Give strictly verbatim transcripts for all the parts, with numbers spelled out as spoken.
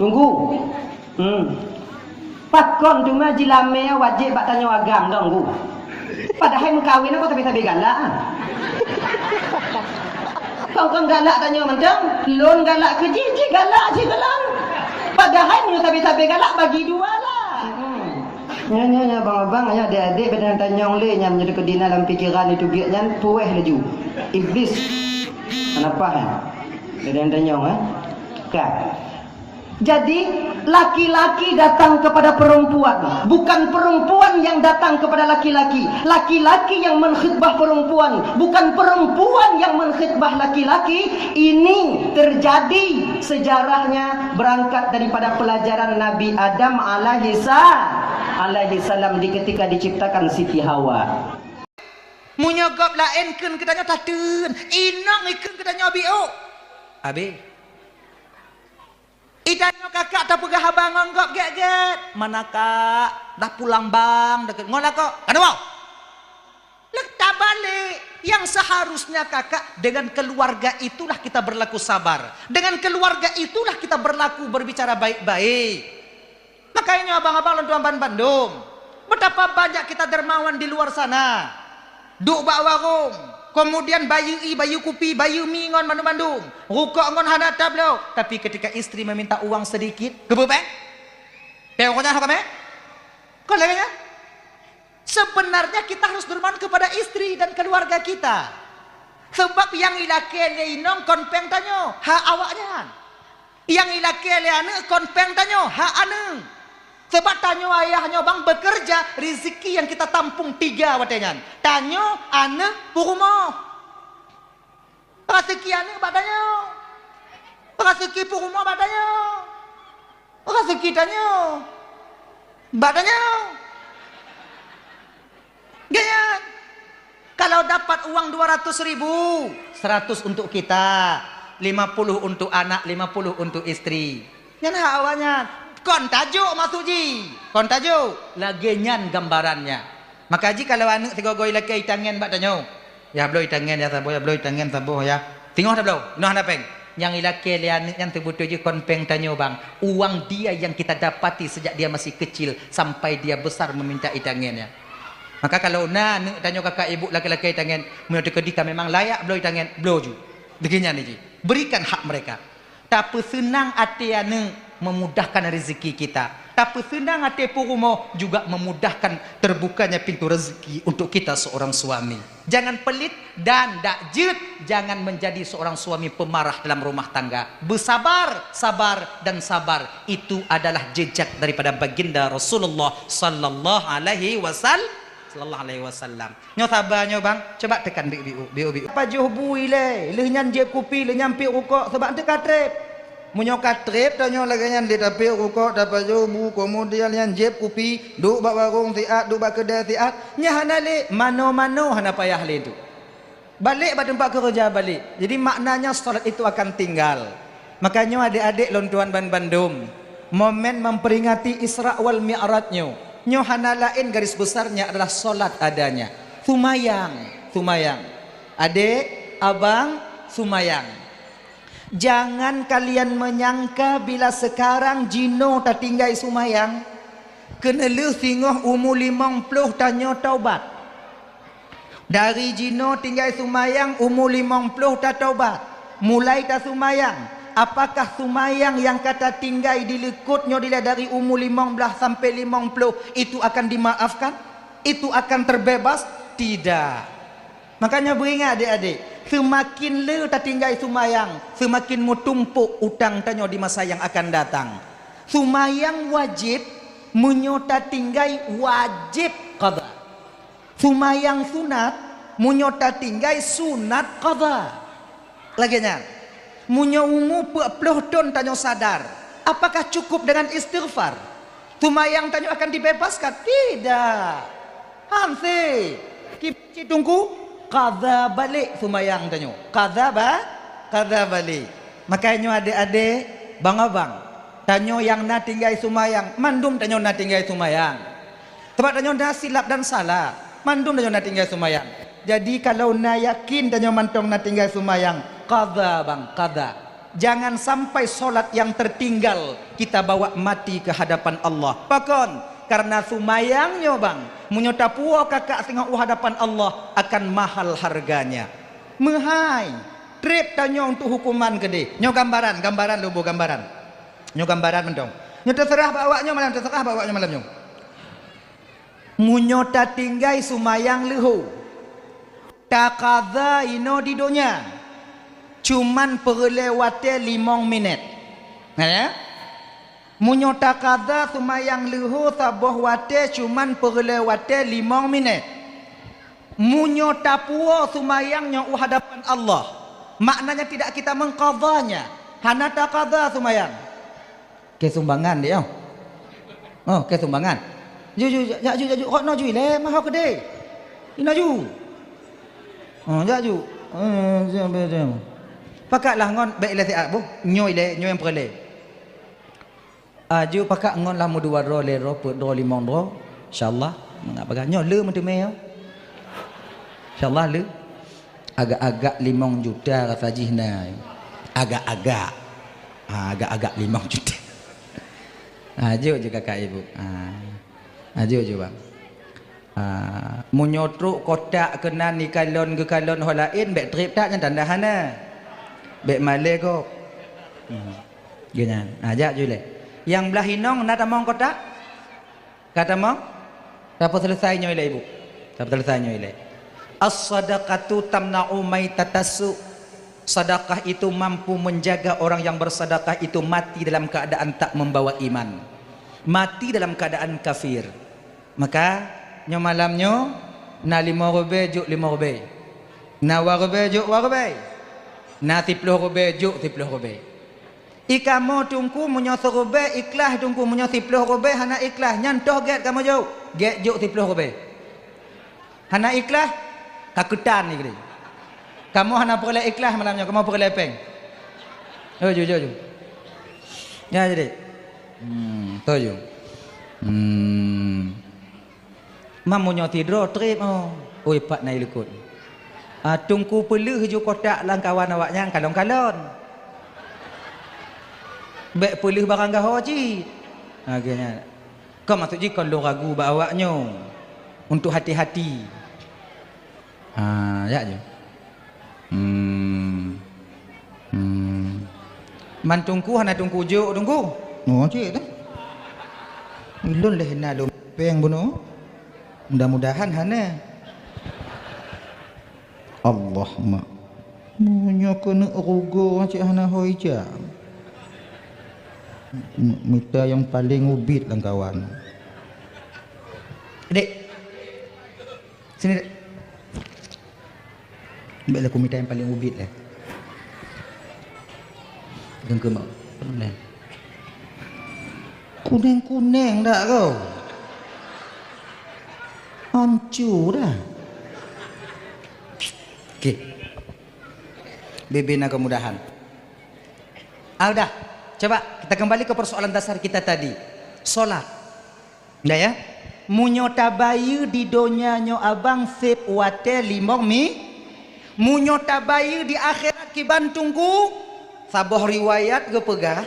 Teungku. Hmm. Pakon teuma jilamé wajéb bak tanyoe agam, Teungku? Padahai meukawen kon sabe-sabe galak, ah. Kon, kon galak tanyoe mantong, lôn galak keu jih, jih galak sigohlom. Padahai meunyoe sabe-sabe galak, bagi dua lah. Hmm. Nyoe, nyoe, nyoe, abang-abang, ayah, adék-adék, beda tanyong lé nyan, meunyoe teukeudi na lam pikeran itu biet nyan, puweh laju. Iblis. Kenapa, eh? Beda tanyong, eh? Ka. Jadi, laki-laki datang kepada perempuan, bukan perempuan yang datang kepada laki-laki. Laki-laki yang mengkhitbah perempuan, bukan perempuan yang mengkhitbah laki-laki. Ini terjadi sejarahnya berangkat daripada pelajaran Nabi Adam alaihi sa-, alaihi salam di ketika diciptakan Siti Hawa. Meunyoe gob laén kheun keu tanyoe tateun, inong ikheun keu tanyoe biôk. Abéh. Itanyoe kakak tapeugah haba ngon gob gét-gét. Mana kak? Dah pulang bang, deket ngon lakoe. Ka na woe? Leuh tabalek. Yang seharusnya kakak, dengan keluarga itulah kita berlaku sabar. Dengan keluarga itulah kita berlaku berbicara baik-baik. Makanya abang-abang lôn tuan ban bandum, betapa banyak kita dermawan di luar sana. Duek bak warong, kemudian bayeue ie, bayeue kupi, bayeue mi ngon mandum-mandum. Rukok ngon hana tabloe, tapi ketika istri meminta uang sedikit, geubeuet bèe? Bèe rukok nyan ho ka mè? Kon lagèe nyan? Sebenarnya kita harus dermawan kepada istri dan keluarga kita. Sebab nyang ilakèe lé inong kon pèng tanyoe, hak awaknyan. Nyang ilakèe lé aneuk kon pèng tanyoe, hak aneuk. Sebab tanyoe ayah nyoe bang bekerja, rezeki yang kita tampung tiga watèe nyan. Tanyoe, aneuk, peurumoh. Rezeki aneuk bak tanyoe. Rezeki peurumoh bak tanyoe. Rezeki tanyoe bak tanyoe. Gaya. Kalau dapat uang dua ratus ribu, seratus untuk kita, lima puluh untuk anak, lima puluh untuk istri. Nyan hak awaknyan. Kon tajok maksud jih. Kon tajok. Lagèe nyan gambarannya. Maka jih kalau aneuk sigoe-goe ilakèe itangen bak tanyoe, "Yah, bloe itangen yah saboh, yah bloe itangen saboh yah." Singoh tabloe, inoe hana pèng. Nyang ilakèe lé aneuk nyan seubeutôi jih kon pèng tanyoe bang. Uang dia yang kita dapati sejak dia masih kecil sampai dia besar meminta itangen nyan. Maka kalau na aneuk tanyoe kakak ibu lakèe-lakèe itangen, meunyoe teukeudi ka memang layak bloe itangen, bloe ju. Lagèe nyan jih. Berikan hak mereka. Tapeuseunang até aneuk memudahkan rezeki kita. Tapeuseunang até peurumoh juga memudahkan terbukanya pintu rezeki untuk kita seorang suami. Jangan pelit dan dak jeuet, jangan menjadi seorang suami pemarah dalam rumah tangga. Bersabar, sabar, dan sabar. Itu adalah jejak daripada baginda Rasulullah sallallahu alaihi wasal-, sallallahu alaihi wasallam. Nyoe saba nyoe bang, coba tekan biôk-biôk, biôk-biôk. Pajoh bu ilèe, lheueh nyan jieb kupi, lheueh nyan piep rukok, sabab eunteuk ka trép. Meunyoe ka trép tanyoe lagèe nyan lé tapiep rukok, tapajoh bu, keumudian nyan jieb kupi, duek bak warong siat, duek bak keudè siat, nyan hana lé, manoe-manoe hana payah lé tu. Balek bak teumpat keureuja balek. Jadi maknanya salat itu akan tinggal. Makanya adék-adék lôn tuan ban bandum, momen memperingati Isra wal Mi'raj nyoe, nyoe hana laén garis besarnya adalah salat adanya. Sumayang, sumayang. Adék, abang, sumayang. Jangan kalian menyangka bila sekarang jinoe tatinggai sumayang, keuneulheueh singoh umu limong ploh tanyoe taubat. Dari jinoe tinggai sumayang umu limong ploh tatobat, mulai tasumayang. Apakah sumayang nyang ka tatinggai di likot nyoe dilèe dari umu limong blaih sampai limong ploh itu akan dimaafkan? Itu akan terbebas? Tidak. Makanya beuingat adék-adék, seumakin le tatinggai sumayang, seumakin meutumpok utang tanyoe di masa nyang akan datang. Sumayang wajéb, meunyoe tatinggai wajéb qadha. Sumayang sunat, meunyoe tatinggai sunat qadha. Lagèe nyan, meunyoe umu peuet ploh thon tanyoe sadar, apakah cukup dengan istighfar? Sumayang tanyoe akan dibebaskan? Tidak. Hanse. Ki-, cit Teungku, qadha balek sumayang tanyoe. Qadha ba-, qadha balek. Makanya adék-adék, bang-abang, tanyoe nyang na tinggai sumayang, mandum tanyoe na tinggai sumayang. Sabab tanyoe na silap dan salah, mandum tanyoe na tinggai sumayang. Jadi kalau na yakin tanyoe mantong na tinggai sumayang, qadha bang, qadha. Jangan sampai solat yang tertinggal kita bawa mati ke hadapan Allah. Pakon? Karena sumayang nyoe bang, meunyoe tapuwoe kakak singoh u hadapan Allah akan mahal harganya. Meuhai, treb tanyoe untuk hukuman keudeh. Nyoe gambaran, gambaran lôn boh gambaran. Nyoe gambaran mantong. Nyoe teuseurah bak awak nyoe malam, teuseurah bak awak nyoe malam nyoe. Meunyoe tatinggai sumayang leuho, takaza inoe di donya, cuman peureulée watée limong minét. Na ya? Meunyoe takaza sumayang leuho saboh watée cuman peureulée watée limong minét. Meunyoe tapuwoe sumayang nyoe u hadapan Allah, maknanya tidak kita mengkazanya, hana takaza sumayang. Keu sumbangan deh, oh. Oh, keu sumbangan. Ju, ju, jak ju, jak ju. Kok noe ju ilée, maho keudeh. Inoe ju. Oh, jak ju. Eh, siap, siap, siap. Pakatlah ngon bék ilée siat boh. Nyoe ilée, nyoe nyang peureulée. Ah, ju pakat ngon lah meudua droe, lhée droe, peuet droe, limong droe. Insya Allah, mangat bagah. Nyoe le meuteumé, ya. Insya Allah le. Agak-agak limong juta rasa jih na. Agak-agak. Ha, agak-agak limong juta. Ha, jok ju kakak ibu. Ha. Ha, jok ju bang. Ha, meunyoe trok kotak keunan ikalon geukalon ho laén, bék treb that nyan tanda hana. Bék malée gob. Hmm. Geuh nyan. Ha, jak ju ilée. Nyang blah inong na tamong kotak? Ka tamong? Tapeuseuleusai nyoe ilée, Ibu. Tapeuseuleusai nyoe ilée. As-sadaqatu tamna'u maitatassu. Sedekah itu mampu menjaga orang yang bersedekah itu mati dalam keadaan tak membawa iman. Mati dalam keadaan kafir. Maka, nyoe malam nyoe, na limong ribée jok limong ribée. Na dua ribée jok dua ribée. Na siploh ribée jok siploh ribée. I kamoe Teungku meunyoe siribée ikhlas Teungku, meunyoe siploh ribée hana ikhlas, nyan toh gét kamoe jok, gét jok siploh ribée. Hana ikhlas, ka keutan ni keudeh. Kamoe hana peureulée ikhlas malam nyoe, kamoe peureulée péng. Oh, ju, ju, ju. Ya, jadi. Hmm, toh ju. Hmm. Mam meunyoe sidroe treb, oh. Oi, pat na ilikot. Ah, Teungku peuleuh ju kotak lam kawan awak nyan kalon-kalon. Bék peuleuh barang gaho cit. Ha, geuh nyan. Kon maksud jih kon lôn ragu bak awak nyoe. Untuk hati-hati. Ha, jak ju. Hmm. Hmm. Man Teungku hana Teungku jok Teungku? Oh, cit dah. Ulôn lé na lôn péng bunoe. Mudah-mudahan hana. Allah mak. Meunyoe keuneuk rugoe cit hana hôi jak. Mita nyang paleng ubit lam kawan. Dek. Sini, Dek. Bèk lé kumita nyang paleng ubit lé. Deungkeue mak. Kuneng-kuneng dak kau? Hancu dah. Oke. Bebe na kemudahan. Ah, udah. Coba kita kembali ke persoalan dasar kita tadi. Salat. Dah ya? Meunyoe tabayeue di donya nyoe abang sép watèe limong mi, meunyoe tabayeue di akhirat kiban Teungku, saboh riwayat geupeugah,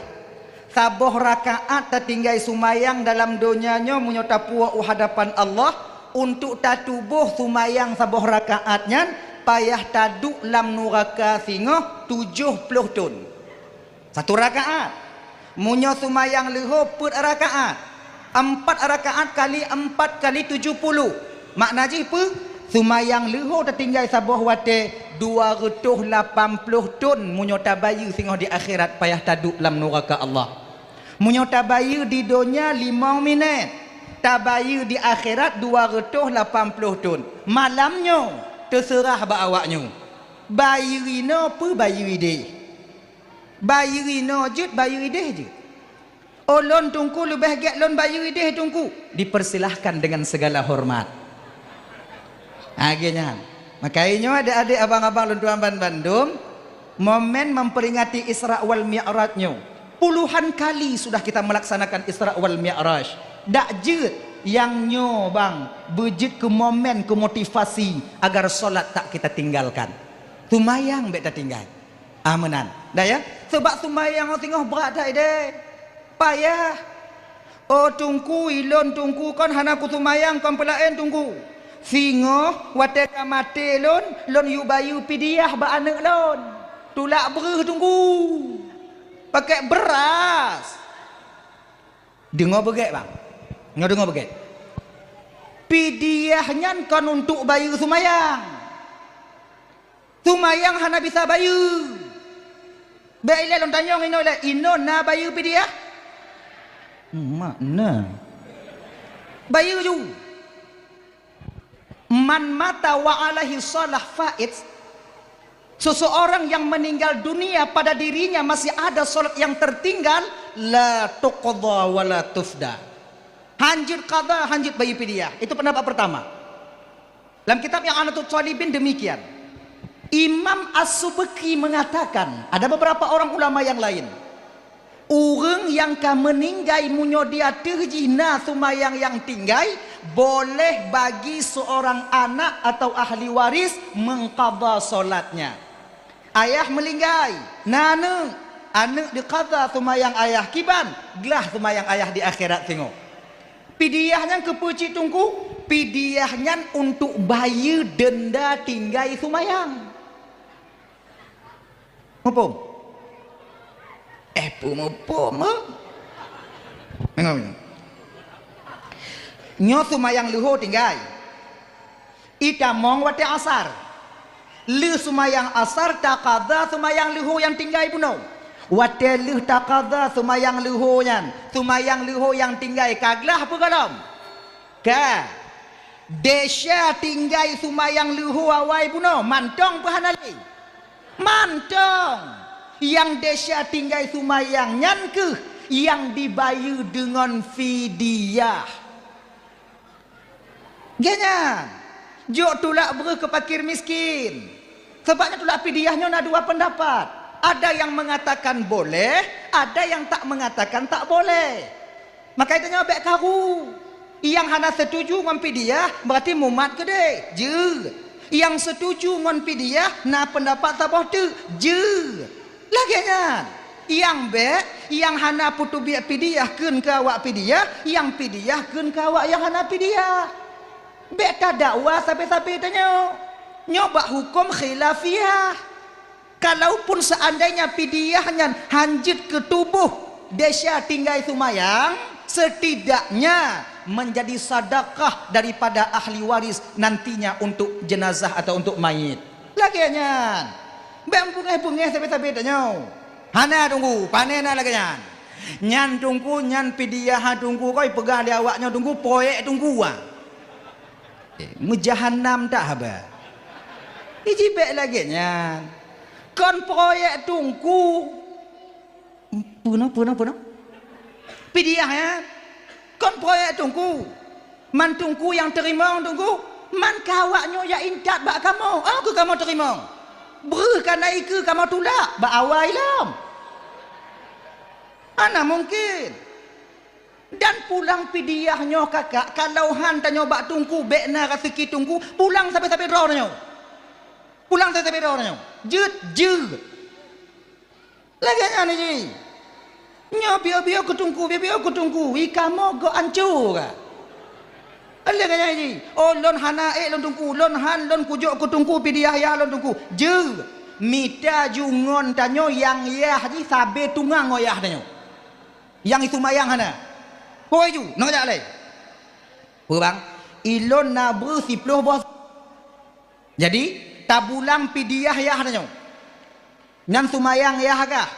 saboh rakaat tatinggai sumayang dalam donya nyoe meunyoe tapuwoe u hadapan Allah, untuk tatuboh sumayang saboh rakaat nyan payah taduek lam nuraka singoh tujoh ploh thon. Satu rakaat. Meunyoe sumayang leuho peuet rakaat, empat rakaat kali empat kali tujoh puluh. Makna jih peue? Sumayang leuho tatinggai saboh watèe dua reutôh lapan ploh thon meunyoe tabayeue singoh di akhirat payah taduek lam nuraka Allah. Meunyoe tabayeue di donya limong minèt, tabayeue di akhirat dua reutôh lapan ploh thon. Malam nyoe teuseurah bak awak nyoe. Bayeue inoe peue bayeue idéh? Bayeue inoe jeuet, bayeue idéh jeuet. Oh, lôn Teungku leubeh gèt lôn bayeue idéh Teungku. Dipersilahkan dengan segala hormat. Lagèe nyan. Maka nyoe adék-adék, abang-abang lôn tuan ban bandum, momen memperingati Isra wal Mi'raj nyoe. Puluhan kali sudah kita melaksanakan Isra wal Mi'raj. Dak jeuet nyang nyoe bang beujeuet keu momen, keu motivasi agar salat tak kita tinggalkan. Sumayang bèk tatinggai. Ah, meunan. Dah ya? Sebab seumayang singoh brat that ideh. Payah. Oh, Teungku, ilôn Teungku kon hana kusumayang kon peulaén Teungku. Singoh watée ka maté lôn, lôn yue bayeue pidiah bak aneuëk lôn. Tulak breuh Teungku. Pakai beras. Deungoe beugét, bang. Nyoe deungoe beugét. Pidiah nyan kon untuk bayeue seumayang. Seumayang hana bisa bayeue. Bék ilée lôn tanyong inoe lé, inoe na bayeue pidiah? Mak na. Bayeue ju. Man mata wa alaihi shalah fait. Seseorang yang meninggal dunia pada dirinya masih ada salat yang tertinggal, la tuqda wa la tufda. Hanjeuet qada, hanjeuet bayeue pidiah. Itu pendapat pertama. Dalam kitab I'anatut Thalibin demikian. Imam As-Subki mengatakan, ada beberapa orang ulama yang lain. Ureuëng nyang ka meuninggai meunyoe di ateueh jih na seumayang nyang tinggai, boleh bagi seorang anak atau ahli waris mengqadha salatnya. Ayah meuninggai, na aneuëk, aneuëk diqadha seumayang ayah kiban, glah seumayang ayah di akhirat singoh. Pidiah nyan keupeue cit Teungku? Pidiah nyan untuk bayeue deunda tinggai seumayang. Muphom? Eh, peue muphom, eh? Nyoe seumayang leuhô tinggai. Itamong watée asar. Lheueh seumayang asar taqadha seumayang leuhô nyang tinggai bunoe. Watée lheueh taqadha seumayang leuhô nyan, seumayang leuhô nyang tinggai ka glah peue gohlom? Ka. Desya tinggai seumayang leuhô awai bunoe, mantong peue hana lé? Mantong. Nyang desya tinggai seumayang nyan kheueh nyang dibayeue deungon fidyah. Gét nyan, jok tulak breuh keu fakir miskin. Sabab nyan tulak pidiah nyoe na dua pendapat. Ada yang mengatakan boleh, ada yang tak mengatakan tak boleh. Maka itu nyoe bék karu. Nyang hana setuju ngon pidiah berarti mumat keudeh. Jeuet. Nyang setuju ngon pidiah na pendapat saboh teuk. Jeuet. Lagée nyan, nyang bék, nyang hana peuteubiet pidiah kheun keu awak pidiah, nyang pidiah kheun keu awak nyang hana pidiah. Bék tadakwa sabe-sabe tanyoe. Nyoe bak huköm khilafiyah. Kalaupun seandainya pidiah nyan hanjeuet keu tuboh desya tinggai seumayang, setidaknya menjadi sedekah daripada ahli waris nantinya untuk jenazah atau untuk mayit. Lagée nyan. Bék beungéh-beungéh sabe-sabe tanyoe. Hana Teungku, pane na lagée nyan. Nyan Teungku, nyan pidiah Teungku, kon ipeugah lé awak nyoe Teungku, proyek Teungku, ah. Eh, meujahanam that haba. Iji bék lagée nyan. Kon proyek Teungku. Peunoh, peunoh, peunoh. Pidiah nyan. Kon proyek Teungku. Man Teungku nyang teurimong Teungku. Man keu awak nyoe jak intat bak kamoe. Oh, keu kamoe teurimong. Breuh kana ikeue kamoe tulak bak awai lom. Hana mungken. Dan pulang pidiah nyoe kakak, kalau han tanyoe bak Teungku, bék na raseuki Teungku, pulang sabe-sabe droe tanyoe. Pulang sabe-sabe droe tanyoe. Jeuet, jeuet. Lagée nyan jih. Nyoe piôh-piôh keu Teungku, piôh-piôh keu Teungku, i kamoe gok ancô ka. Lagée nyan jih. Oh, lôn hana ék lôn Teungku, lôn han lôn kujok keu Teungku pidiah yah lôn Teungku. Jeuet. Mita ju ngon tanyoe nyang yah jih sabe tungang ngon yah tanyoe. Nyang iseumayang hana. Hôi ju, nang jak lé. Peue bang? Ilôn na breuh siploh boh. Jadi, tabulang pidiah yah tanyoe. Nyan seumayang yah kah?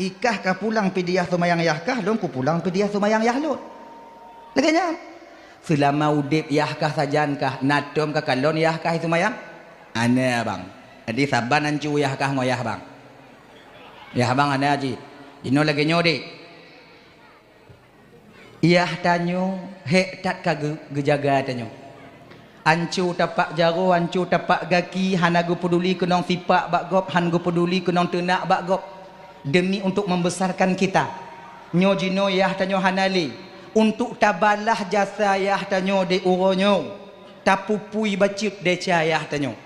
Ikah ka pulang pidiah seumayang yah kah, lôn kupulang pidiah seumayang yah lôn. Lagée nyan. Seulama udeb yah kah sajan kah, na tom ka kalon yah kah seumayang? Hana bang. Jadi saban ancô yah kah ngon yah bang. Yah bang hana cit. Jinoe lagée nyoe deh. Yah tanyoe hék that ka geu-, geujaga tanyoe. Ancô tapak jaroe, ancô tapak gaki, hana geupeuduli keunong sipak bak gob, han geupeuduli keunong teunak bak gob, demi untuk membesarkan kita. Nyoe jinoe yah tanyoe hana lé, untuk tabalah jasa yah tanyoe di uroe nyoe, tapupui bacut desya yah tanyoe.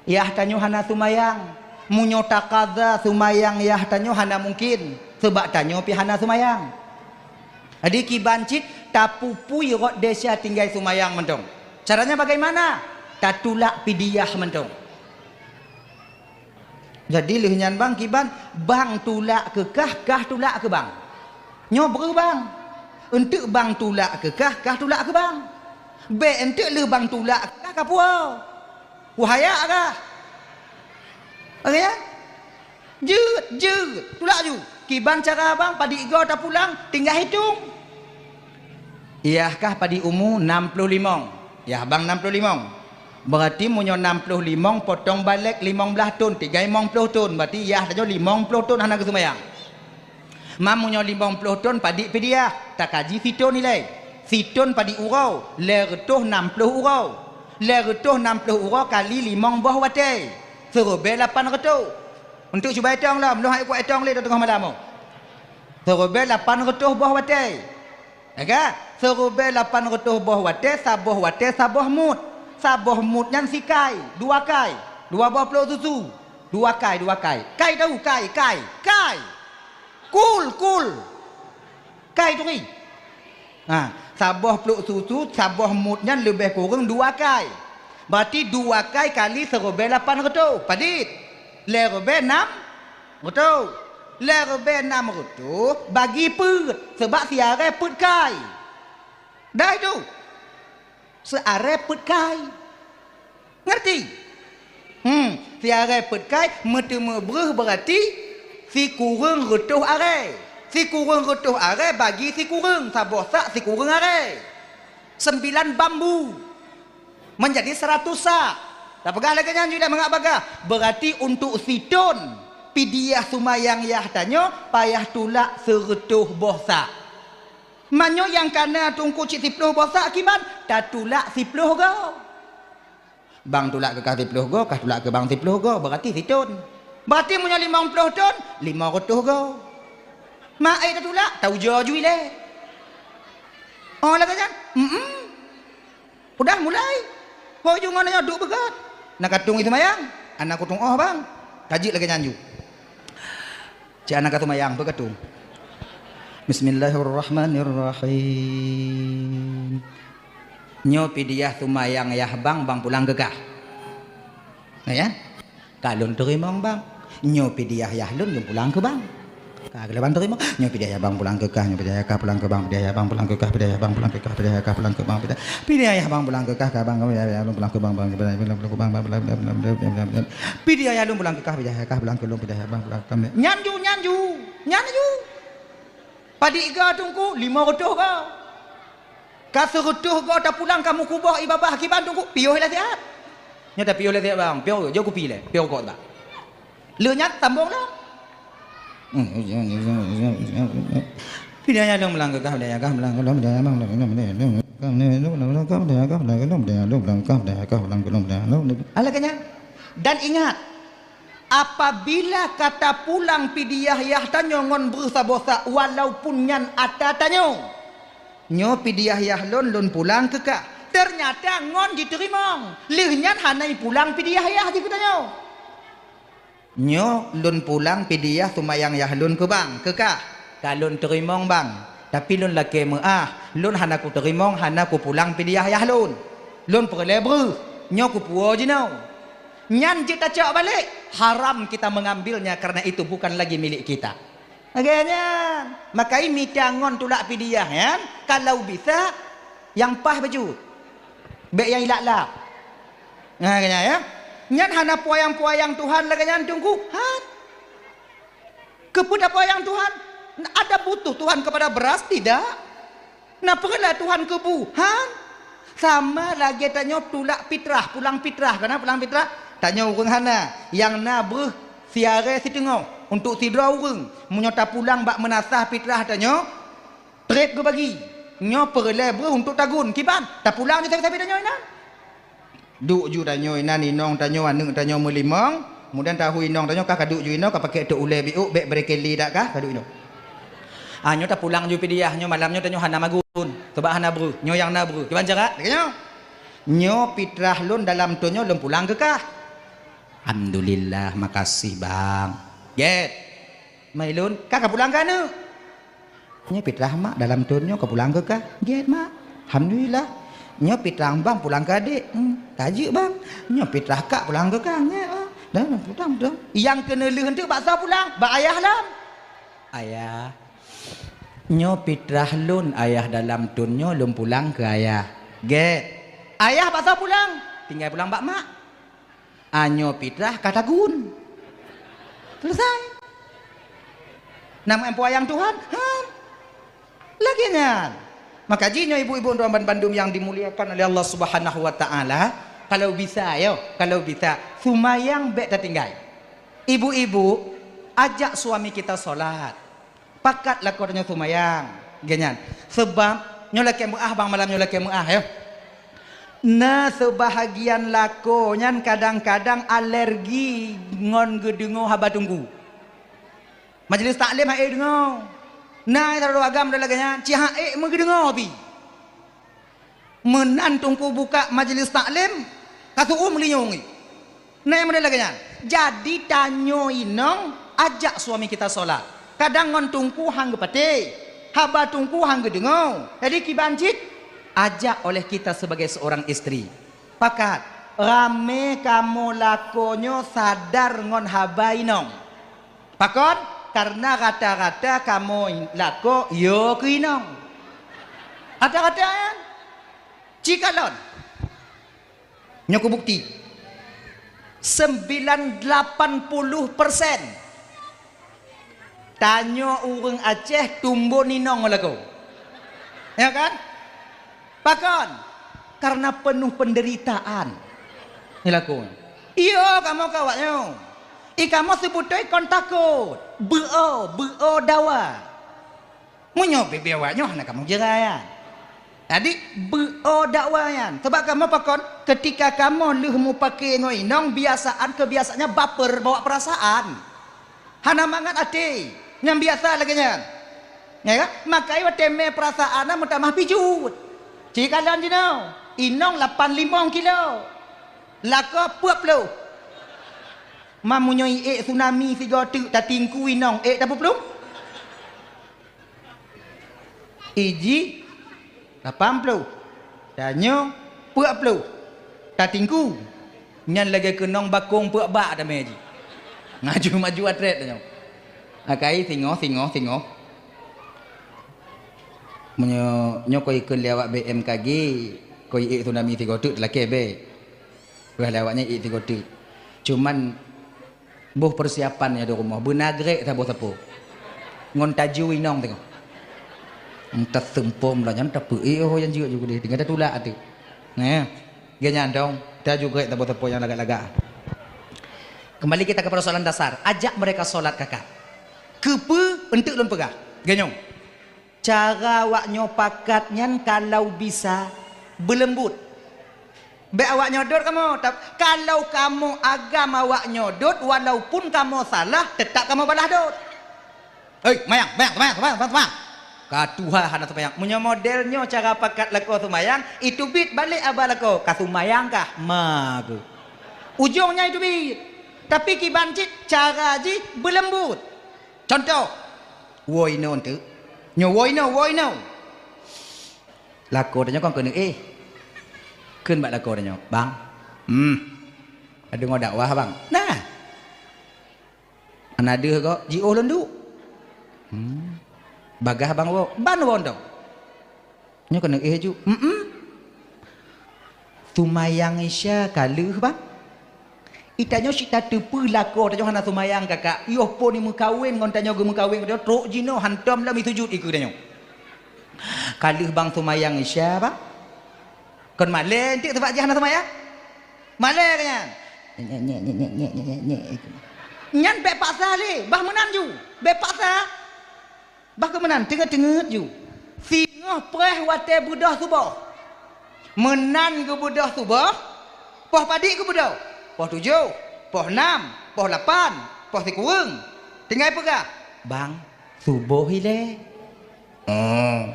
Yah tanyoe hana seumayang, Meunyoe takaza seumayang yah tanyoe hana mungken, seubab tanyoe pih hana seumayang. Jadi kiban cit tapupui rot desya tinggai seumayang mantong. Caranya bagaimana? Tatulak pidiah mantong. Jadi lheueh nyan bang kiban, bang tulak keu kah, kah tulak keu bang. Nyoe breuh bang. Eunteuk bang tulak keu kah, kah tulak keu bang. Bék eunteuk lheueh bang tulak keu kah kapuwoe. Wahaya kah? Oke ya? Jeuet, jeuet. Tulak ju. Kiban cara bang, padit goe tapulang, tinggai hitong. Yah kah padit umu nam ploh limong. Yah bang nam ploh limong. Berarti meunyoe nam ploh limong potong balek limong blaih thon, tinggai limong ploh thon. Berarti yah tanyoe limong ploh thon hana geuseumayang. Ma meunyoe limong ploh thon padit pidiah, takaji sithon ilée. Sithon padit uroe, lhée reutôh nam ploh uroe. Lhée reutôh nam ploh uroe kali limong boh watée. Siribée lapan reutôh. Eunteuk cuba itong lom, lôn hana kuat itong lé teungoh malam nyoe. Siribée lapan reutôh boh watée. Ya kan? Siribée lapan reutôh boh watée, saboh watée saboh mut. Saboh mut nyan sikai, dua kai, dua boh plôk susu. Dua kai, dua kai. Kai tahu, kai, kai, kai. Kul, kul. Kai turi. Ha, saboh plôk susu, saboh mut nyan leubeh kureueng dua kai. Berarti dua kai kali siribée lapan reutôh. Padit? Lhée ribée nam reutôh. Lhée ribée nam reutôh bagi peuet, seubab siarée peuet kai. Dah itu. Siarée peuet kai. Ngerti? Hmm, siarée peuet kai meuteumé breuh berarti sikureueng reutôh arée. Sikureueng reutôh arée bagi sikureueng, saboh sak sikureueng arée. Sembilan bambu. Menjadi seratus sak. Tapeugah lagée nyan ju lé mangat bagah. Berarti untuk sithon pidiah seumayang yah tanyoe payah tulak seureutôh boh sak. Meunyoe nyang kana teungku cit siploh boh sak kiban, tatulak siploh goe. Bang tulak keu kah siploh goe, kah tulak keu bang siploh goe, berarti sithon. Berarti meunyoe limong ploh thon, limong reutôh goe. Ma ék tatulak, taujoe ju ilée. Oh, lagée nyan? Mm-mm. Udah mulai. Ho ju ngon nyoe duek beugét. Na katong seumayang. Hana kutong oh, bang. Tajeuet lagée nyan ju. Cit hana ka seumayang, peu katong. Bismillahirrahmanirrahim. Nyoe pidiah seumayang yah bang, bang pulang keu kah. Nah, ya? Ka lôn teurimong bang. Nyoe pidiah yah lôn, lôn pulang keu bang. Ka lôn teurimong. Nyoe pidiah yah bang pulang keu kah, nyoe pidiah yah kah pulang keu bang, pidiah yah bang pulang keu kah, pidiah yah bang pulang keu kah, pidiah yah kah pulang keu bang, pidiah. Pidiah yah bang pulang keu kah, kah bang, pidiah yah lôn pulang keu bang, pidiah yah bang pulang keu bang, pidiah. Pidiah yah lôn pulang keu kah, pidiah yah kah pulang keu lôn, pidiah yah bang pulang keu kah. Nyan ju, nyan ju, nyan ju. Padit goe teungku, limong reutôh goe. Ka seureutôh goe tapulang ka meukuboh ié babah kiban teungku, piôh lé siat. Nyoe tapiôh lé siat bang, piôh jok kupi lé, piôh rukok bang. Lheueh nyan sambong lah. Pidiah yah lôn pulang keu kah, pidiah yah kah pulang keu lôn, pidiah yah lôn pulang keu kah, pidiah yah kah pulang keu lôn, pidiah yah lôn pulang keu kah, pidiah yah kah pulang keu lôn, pidiah yah lôn pulang keu kah, pidiah yah lôn. Alah ka nyan. Dan ingat, apabila ka tapulang pidiah yah tanyoe ngon breuh saboh sak, walaupun nyan ata tanyoe, nyoe pidiah yah lôn, lôn pulang keu kah. Teunyata ngon jiteurimong, lheueh nyan hana jipulang pidiah yah jih keu tanyoe. Nyoe lôn pulang pidiah seumayang yah lôn keu bang, keu kah. Ka lôn teurimong bang, tapi lôn lakée meuáh, lôn hana kuteurimong, hana kupulang pidiah yah lôn. Lôn peureulée breuh, nyoe kupuwoe jinoe. Nyan jeuet tacok balek, haram kita mengambilnya karena itu bukan lagi milik kita. Lagée nyan, makai mita ngon tulak pidiah nyan, kalau bisa nyang paih bacut. Bék nyang ilak-lak. Nah, lagée nyan ya. Nyan hana peuyang-peuyang Tuhan lagée nyan teungku. Han. Keupeue tapeuyang Tuhan? Ada butuh Tuhan kepada beras? Tidak. Na peureulée Tuhan keu bu? Han. Sama lagée tanyoe tulak pitrah, pulang pitrah. Kana pulang pitrah? Tanyoe ureuëng hana. Nyang na breuh siarée siteungoh untuk sidroe ureuëng. Meunyoe tapulang bak meunasah pitrah tanyoe, treb geubagi. Nyoe peureulée breuh untuk tagun. Kiban? Tapulang di sabe-sabe tanyoe inan. Duek ju tanyoe inan, inong tanyoe, aneuëk tanyoe meulimong, kemudian tahu inong tanyoe kah kaduek ju inoe, ka pakai tok ulée biôk, bék brekeli dak kah kaduek inoe. Ah, nyoe tapulang ju pidiah nyoe malam nyoe tanyoe hana magun, sebab hana breuh. Nyoe nyang na breuh. Kiban cara? Lagée nyoe. Nyoe pitrah lôn dalam tanyoe lôn pulang keu kah. "Alhamdulillah, makasih, Bang." "Gét. Mai lôn, ka, ka pulang kah, Neuk?" "Nyoe pitrah, Mak, dalam thon nyoe ka pulang keu kah." "Gét, Mak. Alhamdulillah. Nyoe pitrah Bang pulang keu adék." "Hmm, ka jeuet, Bang. Nyoe pitrah Kak pulang keu kah." "Gét, Bang. Dah, dah, pulang, pulang." "Nyang keuneulheueh eunteuk bak soe pulang?" "Bak Ayah lom." "Ayah, nyoe pitrah lôn, Ayah, dalam thon nyoe lôn pulang keu Ayah." "Gét. Ayah bak soe pulang?" "Tinggai pulang bak Mak." "Ah, nyoe pitrah ka tagun." Selesai. Nama empu ayang Tuhan? Han. Lagée nyan. Maka jih nyoe ibu-ibu dan bandum yang dimuliakan oleh Allah Subhanahu wa Taala, kalau bisa, yo, kalau bisa, sumayang bék tatinggai. Ibu-ibu, ajak suami kita sholat. Pakat lakoe tanyoe sumayang, geuh nyan. Seubab nyoe lakée meuáh, bang, malam nyoe lakée meuáh, yo. Na seubahagian lakoe nyan kadang-kadang alergi ngon geudeungoe haba teungku. Majelis taklim han ék deungoe. Na sidroe agam lagée nyan, cit han ék meugeudeungoe pih. Meunan teungku buka majelis taklim, ka seuuem linyueng. Nah, model lagée nyan. Jadi, tanyoe inong ajak suami kita sholat. Kadang ngon teungku han geupatéh, haba teungku han geudeungoe. Jadi, kiban cit ajak oleh kita sebagai seorang istri. Pakat, ramé kamoe lakoe nyoe sadar ngon haba inong. Pakon? Karena rata-rata kamoe lakoe yo keu inong. Rata-rata nyan. Cikalon. Nyoe kubukti. Sembilan lapan puluh persen tanyoe ureuëng Aceh tumbon inong lakoe. Ya kan? Pakon? Karena penuh penderitaan. Nyoe lakoe. Iyo, kamoe keu awak nyoe. I kamoe seubeutôi kon takot. Beu-o, beu-o dawa. Meunyoe bibie awak nyoe hana kamoe jeurai nyan. Jadi, beu-o dakwa nyan. Sabab kamoe pakon, keutika kamoe lheueh mupake ngon inong, biasaan keubiasaan nyan baper, bawa peurasaan. Hana mangat até. Nyang biasa lagée nyan. Ya kan? Maka watée mé peurasaan na meutamah pijuet. Cikalon jinoe, inong lapan limong kilo. Lakoe peuet ploh. Ma meunyoe iék tsunami sigoe teuk tatingku inong ék tapeuplong? Iji lapan ploh, tanyoe peuet ploh, tatingku. Nyan lagée keunong bakong peuet bak tamé jih. Ngaju maju atret tanyoe. Akai singoh, singoh, singoh. Meunyoe nyoe koi ikheun lé awak B M K G, koi ék tsunami sigoe teuk talakée bék. Wah, lé awak nyan ék sigoe teuk. Cuman Boh peusiapan nyoe di rumoh, beuna grek saboh sapo. Ngon taju inong teungoh. Entah seumpom lah nyan, tapi eh, oh, nyang jeuet ju deh, tinggai tatulak ateueh. Nah, geuh nyan dong, taju grek saboh sapo nyang lagak-lagak. Kembali kita ke persoalan dasar, ajak mereka sholat kakak. Keupeue enteuk lôn peugah? Geuh nyoe. Cara awak nyoe pakat nyan kalau bisa beuleumbut. Bék awak nyoe dot kamoe, tap-, kalau kamoe agam awak nyoe dot, walaupun kamoe salah, teutap kamoe balah dot. "Hei, mayang, mayang, mayang, mayang, mayang, mayang." Ka tuha hana seumayang. Meunyoe model nyoe cara pakat lakoe seumayang, iteubiet balek aba lakoe, "Ka seumayang kah?" Ma ku. Ujong nyan iteubiet. Tapi kiban cit cara jih beuleumbut. Contoh, woe inoe teuk. Nyoe woe inoe, woe inoe. Lakoe tanyoe kon keuneuk éh. Kheun bak lakoe tanyoe, "Bang, hmm, ka deungoe dakwah, Bang?" "Nah." "Hana deuh goe, jiôh lôn duek." "Hmm. Bagaih Bang woe." "Ban woe dong." Nyoe keuneuk éh ju. Mm-mm. Seumayang Isya ka lheueh, Bang. Itanyoe cit tateupeue lakoe tanyoe hana seumayang, kakak. Yoh phon meukawen ngon tanyoe geumeukawen, tanyoe trok jinoe hantom lom sujut ikeue tanyoe. Ka lheueh, Bang, seumayang Isya, Bang. Kon malée enteuk sabab jih hana seumayang? Malée ka nyan. Nyek, nyek, nyek. Nyan bék paksa lé, bah meunan ju. Bék paksa. Bah keu meunan, teungeut-teungeut ju. Singoh preh watée beudôh suboh. Meunan geubeudôh suboh, poh padit geubeudôh. Poh tujoh, poh nam, poh lapan, poh sikureueng. Tinggai peugah, "Bang, suboh ilée." Oh.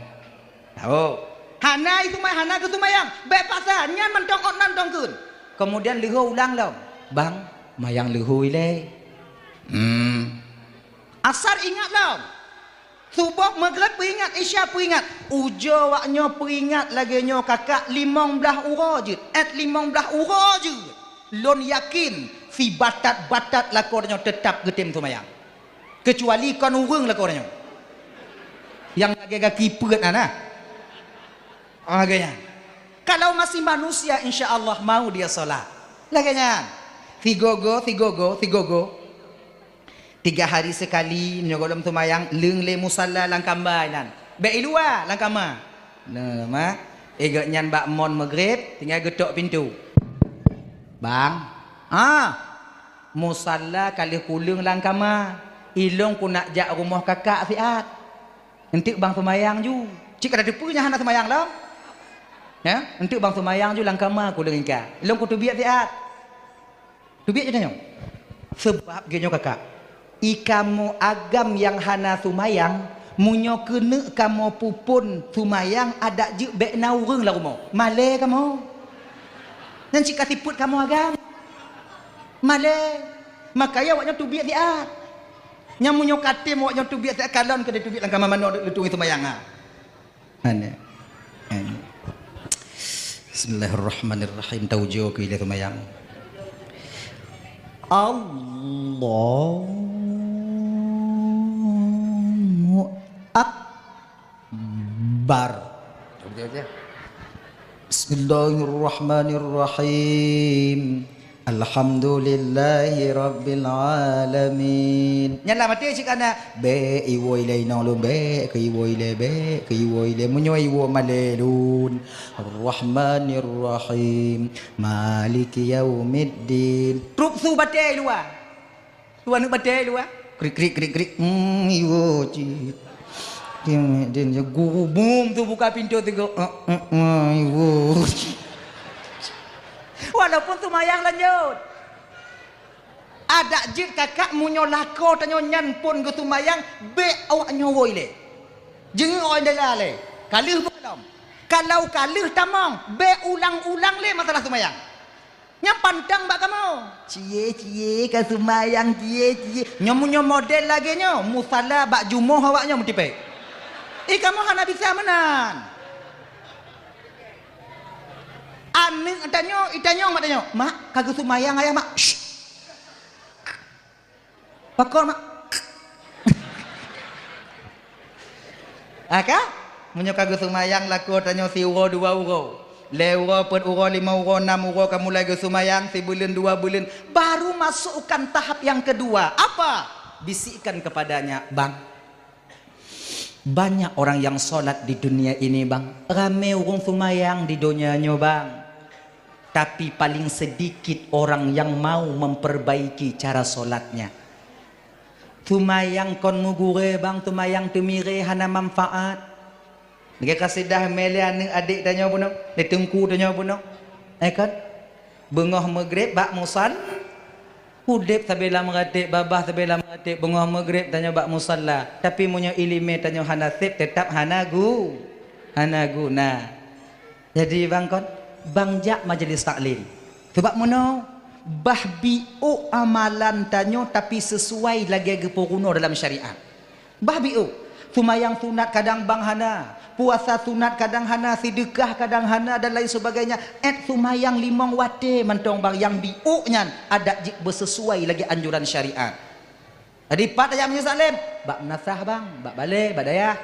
Tahu. Hana isumai-, hana geuseumayang. Bék paksa, nyan mantong ot nan tong kheun. Kemudian leuhô ulang lom. "Bang, Mayang leuhôi lé. Hmm. Asar ingat lom. Suboh, Maghrib peuingat, Isya peuingat. Ujoe wak nyoe peuingat lagée nyoe kakak limong blaih uroe jeuet. Ét limong blaih uroe jeuet. Lôn yakin, si batat-batat lakoe nyoe teutap geutem seumayang. Keucuali kon ureuëng lakoe nyoe. Nyang lagée gaki peuet na, na. Lagée nyan. Kalau masih manusia, insya Allah mau dia sholat. Lagée nyan. Sigogo, sigogo, sigogo. Tiga hari sekali, meunyoe gohlom seumayang, leueng lé musalla lam kamba nyan. Bék i luwa, lam kama. Nah, ma. Eh, gobnyan bak mon Maghrib, tinggai geutok pintoe. Bang. Ah. Musalla ka lheueh kuleueng lam kama. Ilong ku nak jak rumoh kakak siat. Enteuk bang seumayang ju. Cit ka tateupeue nyan hana seumayang lom. Ya, enteuk bang seumayang ju lam kama ku leueng ingka. Lôn kuteubiet siat. Teubiet ju tanyoe. Seubab geutanyoe kakak. I kamoe agam nyang hana seumayang, meunyoe keuneuk kamoe peuphon seumayang adak jeuet bék na ureuëng lam rumoh. Malée kamoe. Nyan cit ka sipeuet kamoe agam. Malée. Makanya awaknyoe teubiet siat. Nyang meunyoe katem awaknyoe teubiet siat, kalon keu teubiet lam kama manoe leutueng seumayang ha. Aneh. Aneh. Bismillahirrahmanirrahim. Taujoe keu ilée seumayang. Allahu Akbar. Bismillahirrahmanirrahim. Alhamdulillahi rabbil alamin. Nyan lah maté cit kana. Bék iwoe ilée inong lôn, bék keu iwoe ilée, bék keu iwoe ilée. Meunyoe iwoe malée lôn. Rahmanirrahim. Maliki yaumiddin. Trup su batée luwa. Dua aneuk batée luwa. Krik, krik, krik, krik. Hmm, iwoe cit. Din, din, guru bum tu buka pintoe teugok. Eh, eh, eh, iwoe cit. Walaupun seumayang lanjut. Adak jeuet kakak meunyoe lakoe tanyoe nyan phon geuseumayang, bék awaknyoe woe ilée. Jeungeuk awaknyoe dala lé. Ka lheueh beukalon. Kalau ka lheueh tamong, bék ulang-ulang lé masalah seumayang. Nyang pantang bak kamoe. Cie, cie, ka seumayang, cie, cie. Nyoe meunyoe model lagée nyoe, musala bak jumoh awaknyoe meutipék. Eh, kamoe hana bisa meunan. Aneuk tanyoe, itanyong mak tanyoe, "Mak, ka geuseumayang ayah, Mak?" Syh. Pakon, Mak? Ah, ka? Meunyoe ka geuseumayang lakoe tanyoe siuroe dua uroe, lhée uroe, peuet uroe, limong uroe, nam uroe ka mulai geuseumayang, sibuleuen, dua buleuen, baru masukkan tahap yang kedua. Apa? Bisikkan kepadanya, "Bang, banyak orang yang sholat di dunia ini, Bang. Ramé ureuëng seumayang di donya nyoe, Bang. Tapi paling sedikit orang yang mau memperbaiki cara sholatnya. Seumayang kon meugurée, Bang, seumayang teumirée hana manfaat." Lagée ka sidah mé lé aneuk adék tanyoe bunoe, lé teungku tanyoe bunoe. Eh, kon? Beungoh Maghrib bak musal-, udeb sabé lam ratéb, babah sabé lam ratéb, beungoh Maghrib tanyoe bak musala. Tapi meunyoe iéleumé tanyoe hana sép, teutap hana gu-, hana guna. Jadi, Bang, kon, Bang jak majlis taklim. Sebab meunoe, bah biôk amalan tanyoe tapi sesuai lagée geupeurunoe dalam syariat. Bah biôk, seumayang sunat kadang Bang hana, puasa sunat kadang hana, seudeukah kadang hana dan lain sebagainya. Ét seumayang limong watée mantong Bang nyang biôk nyan adak jeuet beusesuai lagée anjuran syariat. Jadi pat tajak majlis taklim? Bak meunasah, Bang, bak balée, bak dayah.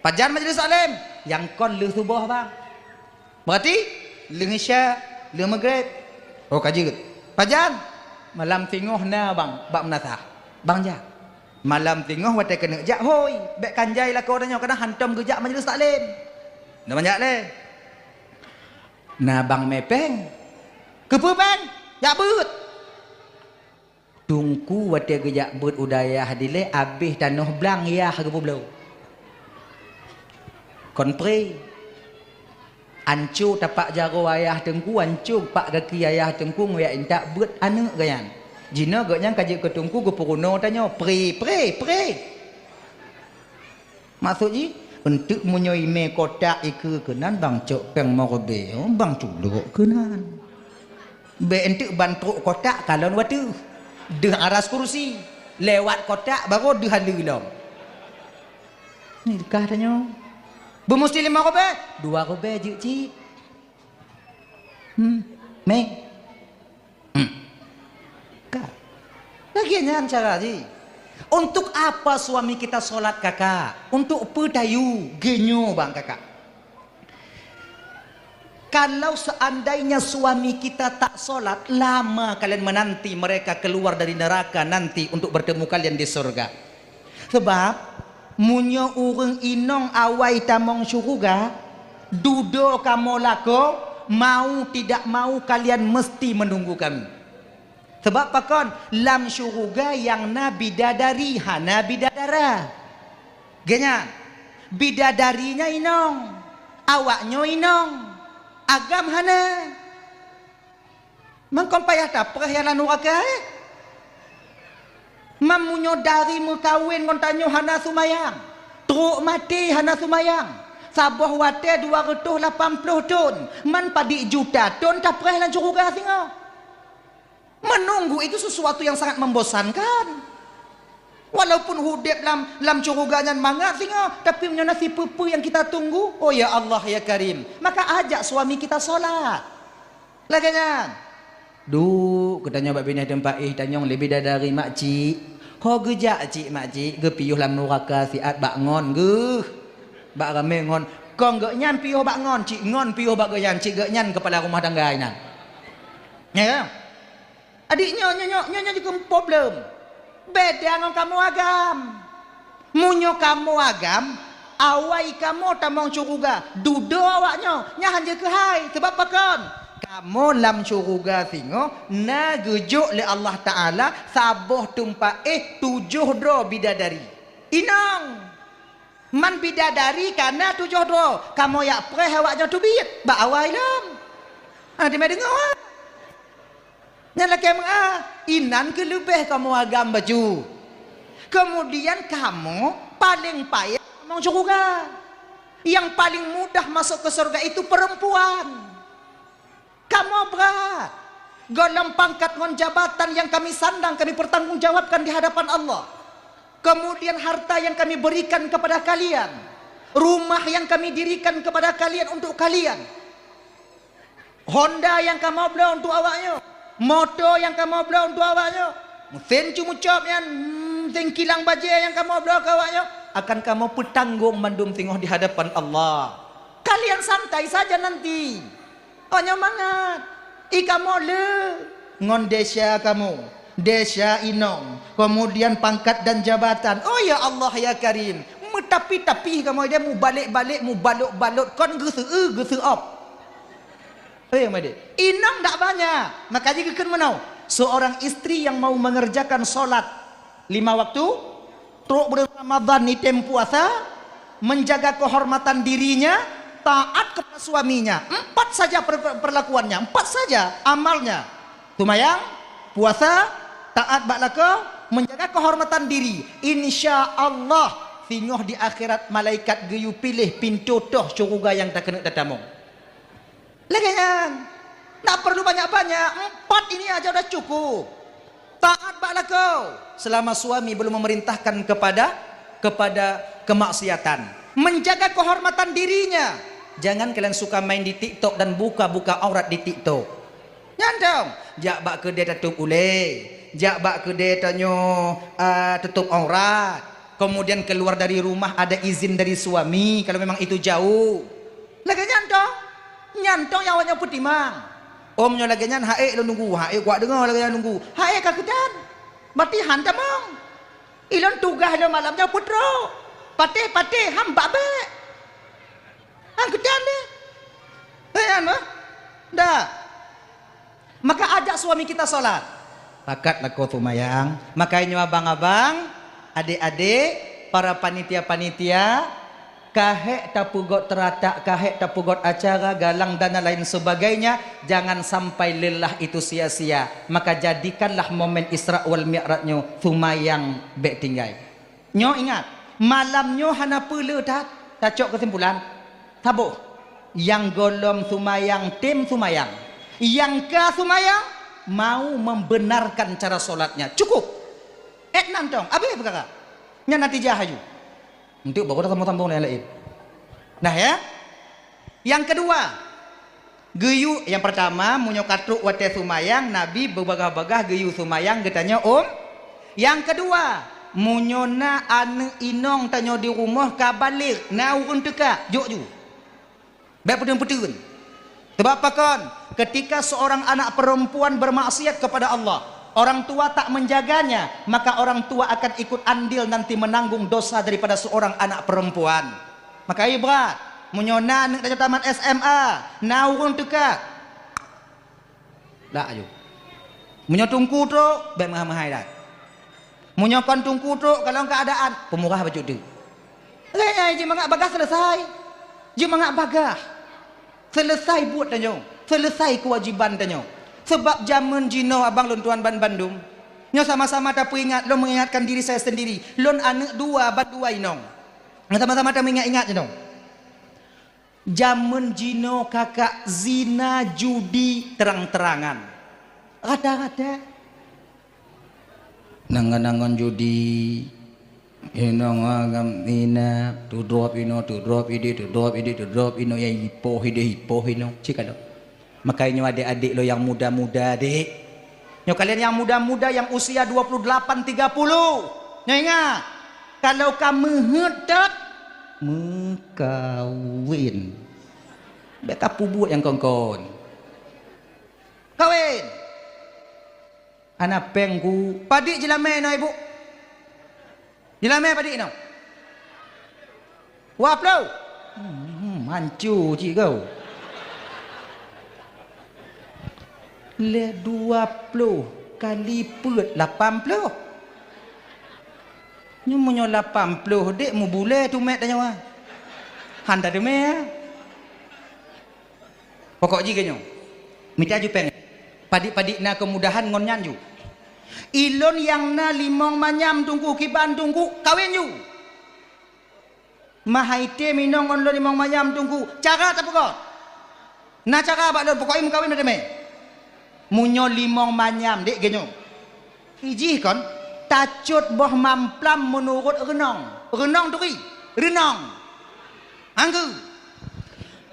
Pajan majlis taklim? Nyang kon lheueh suboh, Bang. Berarti lheueh Isya, lheueh Maghrib. Oh, ka jeuet. Pajan? Malam singoh na, Bang, bak meunasah. Bang jak. Malam singoh watée keuneuk jak, hôi, bék kan jai lakoe tanyoe kadang hantom geujak majlis taklim. Na manjak lé. Na Bang mé péng. Keupeue péng? Jak beuet. Teungku watée geujak beuet u dayah dilée, abéh tanoh blang yah geupeubloe. Kon pré. Anco tapak jaroe ayah teungku, anco pak gaki ayah teungku, nguyak intak beuet aneuk geuh nyan. Jinoe geuh nyan ka jeuet keu teungku geupeurunoe tanyoe, pré, pré, pré. Maksud jih, eunteuk meunyoe imé kotak ikeue keunan, Bang cok péng meureubeue, Bang culok keunan. Bèk enteuk ban trok kotak kalon watèe. Deuh aras kursi. Lewat kotak baru deuh haleue lom. Nyoe kah tanyoe. Beumusti limong ribèe? Dua ribèe jeuet cit. Hmm. Meng. Hmm. Ka. Lagèe nyan cara jih. Untuk apa suami kita sholat, Kakak? Untuk peue tayue? Geunyoe bang, Kakak. Kalau seandainya suami kita tak sholat, lama kalian menanti mereka keluar dari neraka nanti untuk bertemu kalian di surga. Sebab, meunyoe ureueng inong awai tamong syeuruga, dudoe kamoe lakoe, mau tidak mau kalian mesti menunggu kami. Sebab pakon? Lam syeuruga nyang na bidadari, hana bidadara. Geunyan, bidadari nyan inong, awaknyoe inong, agam hana. Mangkon payah tapreh nyang lam nuraka, eh? Meunyoe dari meukawen ngon tanyoe hana seumayang, trok maté hana seumayang, saboh watèe dua reutôh lapan ploh thon, man padit juta thon tapreh lam syeuruga singoh. Menunggu itu sesuatu yang sangat membosankan. Walaupun udép lam, lam syeuruga nyan mangat singoh, tapi meunyoe na sipeue-peue nyang kita tunggu, oh ya Allah, ya Karim, maka ajak suami kita sholat. Lagèe nyan. Duek, geutanyoe bak binéh teumpat éh tanyong leubeh dari makcik. Ho geujak cik makcik, geupiôh lam nuraka siat bak ngon geuh. Bak ramé ngon. Kon geuh nyan piôh bak ngon, cik ngon piôh bak geuh nyan, cik geuh nyan keupala rumah tangga inan. Ya kan? Adik nyoe, nyoe, nyoe, nyoe, nyoe jikheun problem. Beda ngon kamoe agam. Meunyoe kamoe agam, awai kamoe tamong syeuruga, dudoe awaknyoe, nyan hana keuhai. Sabab pakon? Kamoe lam syeuruga singoh na geujok lé Allah Taala saboh teumpat éh tujoh droe bidadari. Inong! Man bidadari ka na tujoh droe, kamoe jak preh awaknyoe teubiet bak awai lom. Ah, teuma deungoe. Nyan lakèe meu'ah, inan keuh leubeh kamoe agam bacut. Keumudian kamoe paleng payah tamong syeuruga. Nyang paleng mudah masuk ke surga itu perempuan. Kamoe brat. Gohlom pangkat ngon jabatan nyang kami sandang kami pertanggungjawabkan di hadapan Allah. Keumudian harta nyang kami berikan kepada kalian, rumah nyang kami dirikan kepada kalian untuk kalian. Honda nyang kamoe bloe untuk awaknyoe, moto nyang kamoe bloe untuk awaknyoe, meusén cumucop nyan, hmm, meusén kilang bajèe nyang kamoe bloe keu awaknyoe, akan kamoe peutanggong mandum singoh di hadapan Allah. Kalian santai saja nanti. Oh, nyoe mangat. I kamoe le ngon desya kamoe, desya inong, keumudian pangkat dan jabatan. Oh, ya Allah, ya Karim, meutapi-tapi kamoe deh, mubalek-balek, mubalot-balot, kon geuseu-eu, geuseuop. Eh, Made. Inong dak banyak. Maka jih geukheun meunoe, seorang istri yang mau mengerjakan sholat lima waktu, trok buleuen Ramadhan ni tem puasa, menjaga kehormatan dirinya, taat kepada suaminya. Empat saja per-, perlakuannya, empat saja amalnya. Seumayang, puasa, taat bak lakoe, menjaga kehormatan diri. Insya Allah, singoh di akhirat malaikat geuyue piléh pintoe toh syeuruga nyang takeuneuk tatamong. Lagèe nyan. Tak perlu banyak-banyak. Empat ini aja udah cukup. Taat bak lakoe selama suami belum memerintahkan kepada, kepada kemaksiatan. Menjaga kehormatan dirinya. Jangan kalian suka main di TikTok dan buka-buka aurat di TikTok. Nyan dong. Jak bak keudè tatôp ulèe. Jak bak keudè tanyoe, ah, tutôp aurat. Kemudian keluar dari rumah ada izin dari suami, kalau memang itu jauh. Lagèe nyan toh. Nyan toh nyang awaknyoe peutimang. Om nyoe lagèe nyan, haék lôn nunggu, haék kuat deungoe lagèe nyan nunggu. Haék ka keudan. Berarti han tamong. Ilôn tugaih lôn malam nyoe peutrok. Patéh-patéh, han bak bèk. Han keudan deh. Lagèe nyan mah. Dah. Maka ajak suami kita sholat. Pakat lakoe seumayang. Makajih nyoe abang-abang, adék-adék, para panitia-panitia, ka hék tapeugot teuratak, ka hék tapeugot acara, galang dan lain sebagainya, jangan sampai lelah itu sia-sia. Maka jadikanlah momen Isra wal Mi'raj nyoe seumayang bèk tinggai. Nyoe ingat, malam nyoe hana peue le that, tacok keusimpulan. Saboh, nyang gohlom seumayang tem seumayang. Nyang ka seumayang, mau membenarkan cara sholatnya. Cukup. Et nantong, habis perkara. Nyan natijah aju. Untuk baru dah sambung-sambung yang lain. Nah ya. Yang kedua, geuyue, yang pertama, meunyoe ka trok watée seumayang, Nabi beubagaih-bagaih geuyue seumayang geutanyoe um. Yang kedua, meunyoe na aneuëk inong tanyoe di rumoh ka baligh, na ureuëng teuka, jok ju. Bék peuteun-peuteun. Sebab pakon? Ketika seorang anak perempuan bermaksiat kepada Allah, orang tua tak menjaganya, maka orang tua akan ikut andil nanti menanggung dosa daripada seorang anak perempuan. Maka ibrat, meunyoe na aneuëk tanyoe tamat S M A, na ureuëng teuka. Dak aju. Meunyoe teungku trok, bék meuhai-meuhai dak. Meunyoe kon teungku trok, kalon keuadaan, peumurah bacut deuk. Lé ai jimangat bagaih selesai. Jimangat bagaih. Selesai buet tanyoe. Selesai keuwajiban tanyoe. Sebab jamén jinoe abang lôn tuan ban bandum. Nyoe sama-sama tapeuingat, lôn mengingatkan diri saya sendiri. Lôn aneuëk dua ban dua inong. Nyoe sama-sama tameuingat-ingat jinoe. Jamén jinoe kakak zina judi terang-terangan. Rata-rata. Nangan-nangan judi. Inong agam ina, tudrop ino, tudrop idi, tudrop idi, tudrop ino, yang ipoh idi, ipoh ino. Cik kalau. Makanya nyoe adik-adik lo yang muda-muda, dek. Nyoe kalian yang muda-muda yang usia dua puluh delapan, tiga puluh. Nyoe ingat, kalau ka meuheuet that, meukawén. Bék ka peubuet nyang kon-kon. Kawén. Hana péng ku. Padit jilamé inoe, Ibu? Jilamé padit inoe? Dua ploh. Hmm, manco cit kau. Lé dua ploh kali peuet lapan ploh. Nyoe meunyoe lapan ploh dek mubulée tumet tanyoe. Han tateumé. Pokok jih keu nyoe, mita ju péng. Padit-padit na keumudahan ngon nyan ju. Ilôn nyang na limong manyam teungku, kiban teungku, kawén ju. Mahai tem inong ngon lôn limong manyam teungku, cara tapeugot. Na cara bak lôn, pokok jih meukawén meuteumé. Meunyoe limong manyam, dek keu nyoe. Ijih kon, tacot boh mamplam meunurot reunong. Reunong turi, reunong. Anggu.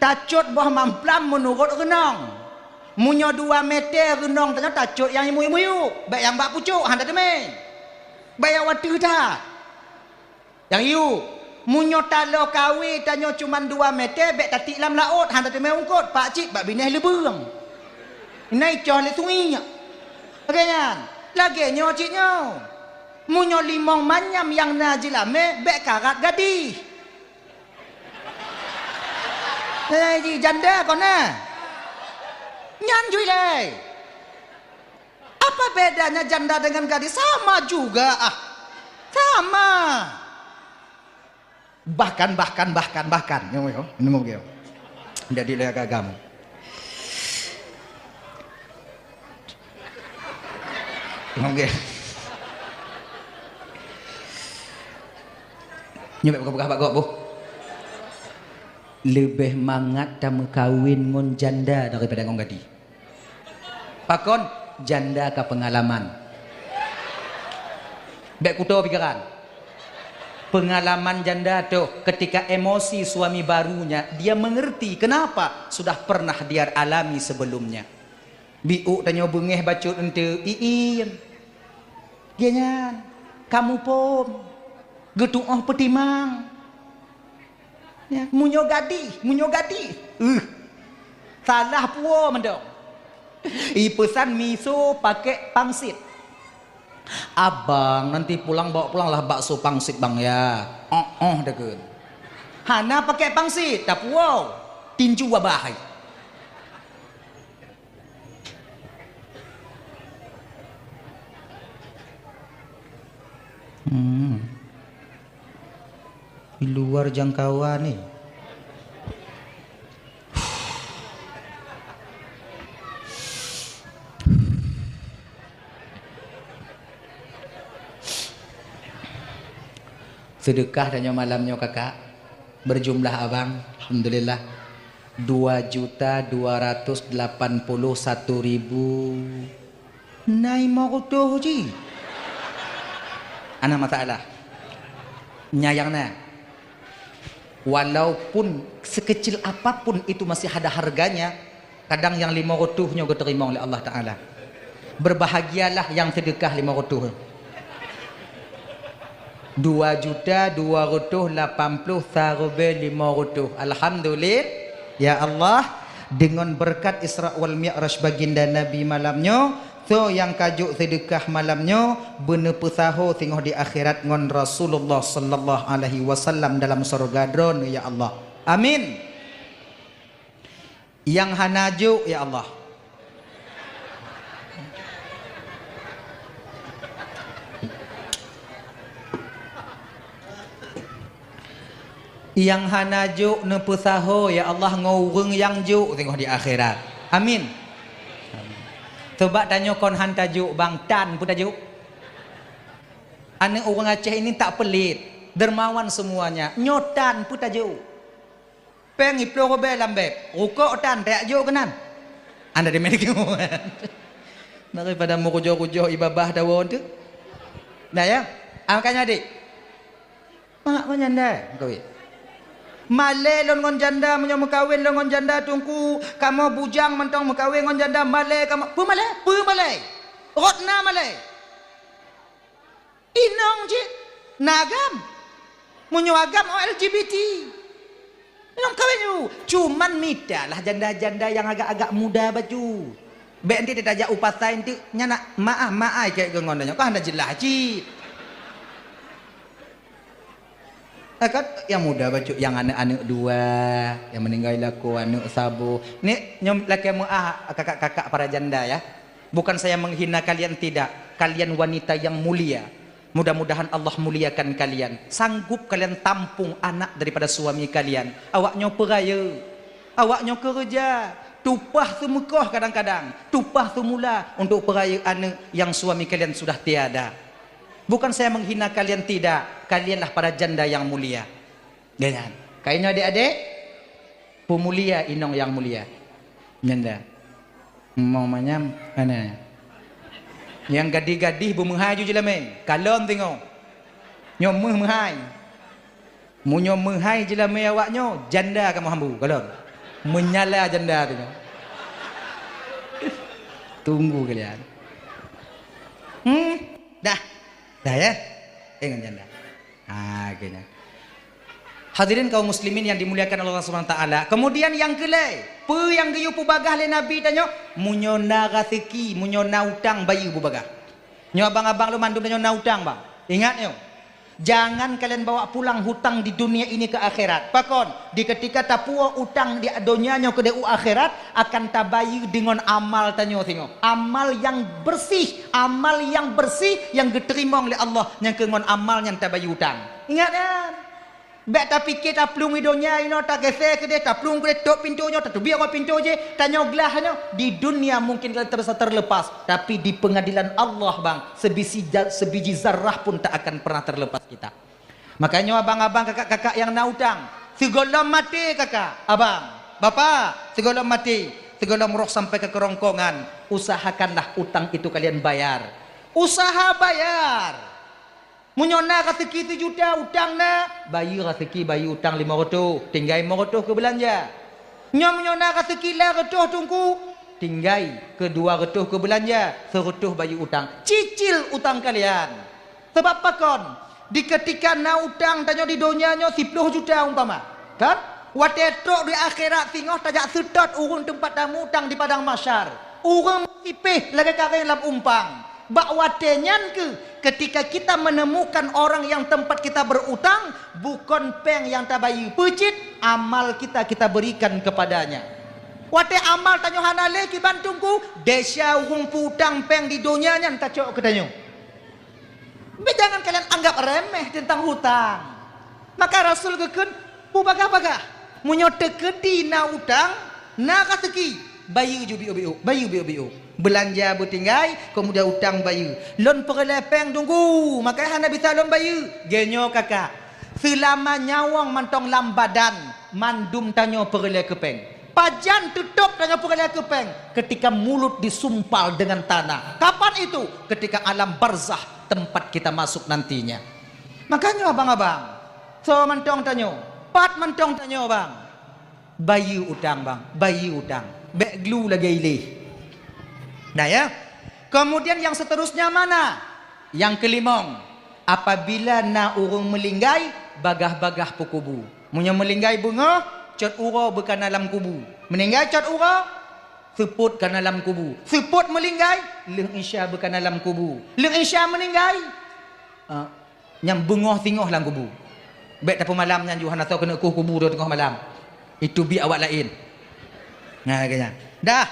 Tacot boh mamplam meunurot reunong. Meunyoe dua meter reunong tanyoe tacot nyang muyuek-muyuek, bék nyang bak pucok, han tateumé. Bék nyang wateuh that. Nyang yue, meunyoe taloe kawé tanyoe cuman dua meter, bék tatiek lam laôt, han tateumé eungkôt, pakcit bak binéh leubeueng. Inan icoh lé sungiek. Lagée nyan, lagée nyoe cit nyoe. Meunyoe limong manyam nyang na jilamé, bék karat gadih. Eh, ji janda kon na. Nyan jui lé. Apa bedanya janda dengan gadis? Sama juga, ah. Sama. Bahkan, bahkan, bahkan, bahkan. Nyoe, nyoe. Nemu ke? Jadi lé agam. Nemu ke? Nyoe buka-buka bak gop, boh. Leubeh mangat tameukawen ngon janda daripada ngon gadih. Pakon? Janda ka peungalaman. Bék kuto pikiran. Peungalaman janda toh, ketika emosi suami barunya, dia mengerti kenapa sudah pernah dia alami sebelumnya. Biôk tanyoe beungéh bacut eunteuk, iin. Geuhnyan, kamoe phon geutuoh peutimang. Ya, meunyoe gadih, meunyoe gadih, uh, salah puwoe mantong. Ipeusan miso pakai pangsit. "Abang, nanti pulang bawa pulanglah bakso pangsit, Bang, ya." Oh, oh, takheun. Hana pakai pangsit, tapuwoe. Tinju abah hai. Hmm. Di luar jangkauan ni. Sedekah tanyoe malam nyoe, Kakak, berjumlah abang, alhamdulillah, dua juta dua ratus delapan puluh satu ribu "Na limong reutôh cit." Hana masalah. Nyan nyang na. Walaupun sekecil apapun itu masih ada harganya, kadang nyang limong reutôh nyoe geuteurimong lé Allah Taala. Berbahagialah nyang seudeukah limong reutôh. Dua juta dua reutôh lapan ploh sareubee limong reutôh. Alhamdulillah, ya Allah, deungon beureukat Isra wal Mi'raj baginda Nabi malam nyoe, soe nyang ka jok seudeukah malam nyoe, beuneupeusaho singoh di akhirat ngon Rasulullah sallallahu alaihi wasallam dalam syeuruga Droeneuh, ya Allah. Amin. Nyang hana jok, ya Allah. Nyang hana jok neupeusaho, ya Allah, ngon ureuëng nyang jok singoh di akhirat. Amin. Amin. Coba tanyoe kon han tajok, bang, tan peue tajok? Aneuëk ureuëng Aceh ini tak pelit, dermawan semuanya. Nyoe tan peue tajok? Péng iploh ribèe lam bèb, rukok tan tajak jok keunan. Anda di Amerika. Daripada meurujoh-rujoh ibabah dawa tu. Dah ya? Makanya adik. Mak meunyan deh, meukawen. Malèe lôn ngon janda, meunyoe meukawen lôn ngon janda, Teungku, kamoe bujang mantong meukawen ngon janda, malèe kamoe. Peumalèe, peumalèe. Rot na malèe. Inong cit na agam. Meunyoe agam, oh, L G B T. Inong kawin ju. Cuman mitalah janda-janda nyang agak-agak muda bacut. Bèk nanti tajak u pasai nanti, nyan nak maah, maah kèk keu ngon nyoe. Kan hana jeulaih cit. Eh, kan nyang muda bacut, nyang aneuk-aneuk dua, nyang meuninggai lakoe aneuk saboh. Ni nyoe lakèe meuah kakak-kakak para janda ya. Bukan saya menghina kalian, tidak. Kalian wanita yang mulia. Mudah-mudahan Allah muliakan kalian. Sanggup kalian tampung anak daripada suami kalian. Awak nyoe peurayeuk. Awak nyoe keureuja. Tupah seumeukoh kadang-kadang. Tupah seumula untuk peurayeuk aneuk yang suami kalian sudah tiada. Bukan saya menghina kalian, tidak. Kalianlah para janda yang mulia. Nyan. Kainyoe adik-adik, peumulia inong nyang mulia. Nyan dah. Mong manyam, ana. Nyang gadih-gadih beumeuhai ju jeulamé. Kalon teungoh. Nyoe meuh meuhai. Meunyoe meuhai jeulamé awak nyoe, janda kamoe hambu. Kalon. Menyala janda teungoh. Tunggu kalian. Hmm, dah. Dah ya. Eh, ngon janda. Ha, keunya. Hadirin kaum muslimin yang dimuliakan Allah Subhanahu wa taala. Kemudian nyang keulhèe, peue nyang geuyue peubagah lé Nabi tanyoe? Meunyoe na raseuki, meunyoe na utang, bayeue beubagah. Nyoe abang-abang lôn mandum tanyoe na utang, bang. Ingat nyoe. Jangan kalian bawa pulang hutang di dunia ini ke akhirat. Pakon? Di ketika tapuwoe utang di donya nyoe keudeh u akhirat, akan tabayeue deungon amal tanyoe singoh. Amal nyang bersih, amal nyang bersih nyang geuteurimong lé Allah nyang keu ngon amal nyang tabayeue utang. Ingat nyan. Bèk tapike taplueng i donya inoe, tageuseue keudeh, taplueng keudeh, tôp pintoe nyoe, tateubiet ngon pintoe jih, tanyoe glah nyoe. Di dunia mungkin kalian terasa terlepas, tapi di pengadilan Allah, bang, sebisi ja-, sebiji zarah pun tak akan pernah terlepas kita. Makanya abang-abang, kakak-kakak yang na utang, sigohlom maté kakak, abang, bapak, sigohlom maté, sigohlom roh sampai ke kerongkongan, usahakanlah utang itu kalian bayar. Usaha bayar. Meunyoe na raseuki sijuta utang na, bayeue raseuki, bayeue utang limong reutôh, tinggai limong reutôh keu beulanja. Nyoe meunyoe na raseuki lapan reutôh Teungku, tinggai keu dua reutôh keu beulanja, sireutôh bayeue utang. Cicil utang kalian. Sabab pakon? Di keutika na utang tanyoe di donya nyoe siploh juta umpama, kan? Watèe trok di akhirat singoh tajak seutôt ureueng teumpat tamutang di padang mahsyar. Ureueng sipéh lagèe kareng lam umpang. Bak watèe nyan keuh, keutika kita menemukan orang yang tempat kita berutang, bukon péng nyang tabayeue, peue cit amal kita, kita berikan kepadanya. Watèe amal tanyoe hana lé kiban Teungku, desya ureueng peu-utang péng di donya nyan tacok keu tanyoe. Bèk jangan kalian anggap remeh teuntang hutang. Maka Rasul geukheun, "Beubagah-bagah. Meunyoe teukeudi na utang, na raseuki, bayeue ju biôk-biôk, bayeue biôk-biôk. Beulanja beutinggai, keumudian utang bayeue. Lôn peureulèe péng Teungku, makajih hana bisa lôn bayeue." Geuh nyoe kakak, seulama nyawöng mantong lam badan, mandum tanyoe peureulèe keu péng. Pajan teutôb tanyoe peugalak keu péng? Ketika mulut disumpal dengan tanah. Kapan itu? Ketika alam barzakh, tempat kita masuk nantinya. Makanya abang-abang, soe mantong tanyoe, pat mantong tanyoe bang, bayeue utang bang, bayeue utang. Bék glu lagée ileh. Nah ya. Kemudian yang seterusnya mana? Yang kelimong, apabila na ureuëng meulinggai, bagah-bagah peukubu. Meunyoe meulinggai beungoh, cot uroe beukana lam kubu. Meuninggai cot uroe, seupôt kana lam kubu. Seupôt meulinggai, lheueh isya beukana lam kubu. Lheueh isya meuninggai, ah, nyang beungoh singoh lam kubu. Bék tapeumalam nyan, Yuhanna soe keuneuk kueh kubu teungoh malam. Itu bi awak laén. Nah, kaya. Dah,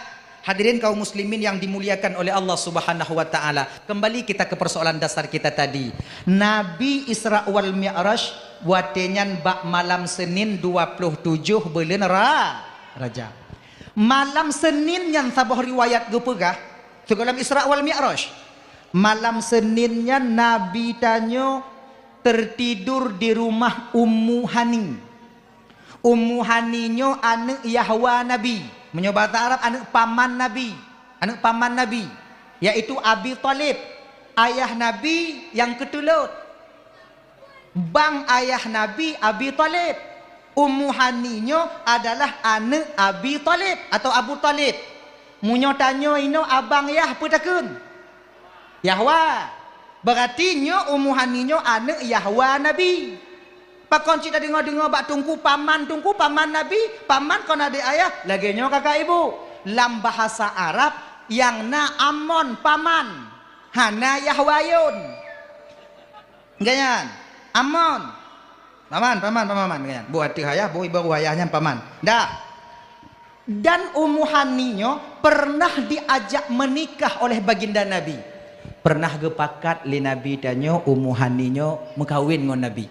hadirin kaum muslimin yang dimuliakan oleh Allah Subhanahu wa taala. Kembali kita ke persoalan dasar kita tadi. Nabi Isra wal Mi'raj watée nyan bak malam Senin dua puluh tujoh buleuen Ra-, Rajab. Malam Senin nyan saboh riwayat geupeugah, sigohlom Isra wal Mi'raj. Malam Senin nyan Nabi tanyoe tertidur di rumah Ummu Hani. Ummu Hani nyoe aneuëk yahwa Nabi. Meunyoe bahasa Arab, aneuëk paman Nabi. Aneuëk paman Nabi, yaitu Abi Thalib, ayah Nabi nyang keutulot. Bang ayah Nabi Abi Thalib. Ummu Hani nyoe adalah aneuëk Abi Thalib atau Abu Thalib. Meunyoe tanyoe inoe abang yah peue takheun? Yahwa. Berarti nyoe Ummu Hani nyoe aneuëk yahwa Nabi. Pakon cit tadeungoe-deungoe bak teungku paman, teungku paman Nabi, paman kon adék ayah, lagée nyoe kakak ibu. Lam bahasa Arab nyang na amon paman, hana yahwa yon. Ganyan, amon. Paman, paman, paman, paman, ganyan. Boh ateueh ayah, boh ibaroe ayah nyan paman. Dah. Dan Ummu Hani nyoe pernah diajak menikah oleh baginda Nabi. Pernah geupakat lé Nabi tanyoe Ummu Hani nyoe meukawen ngon Nabi.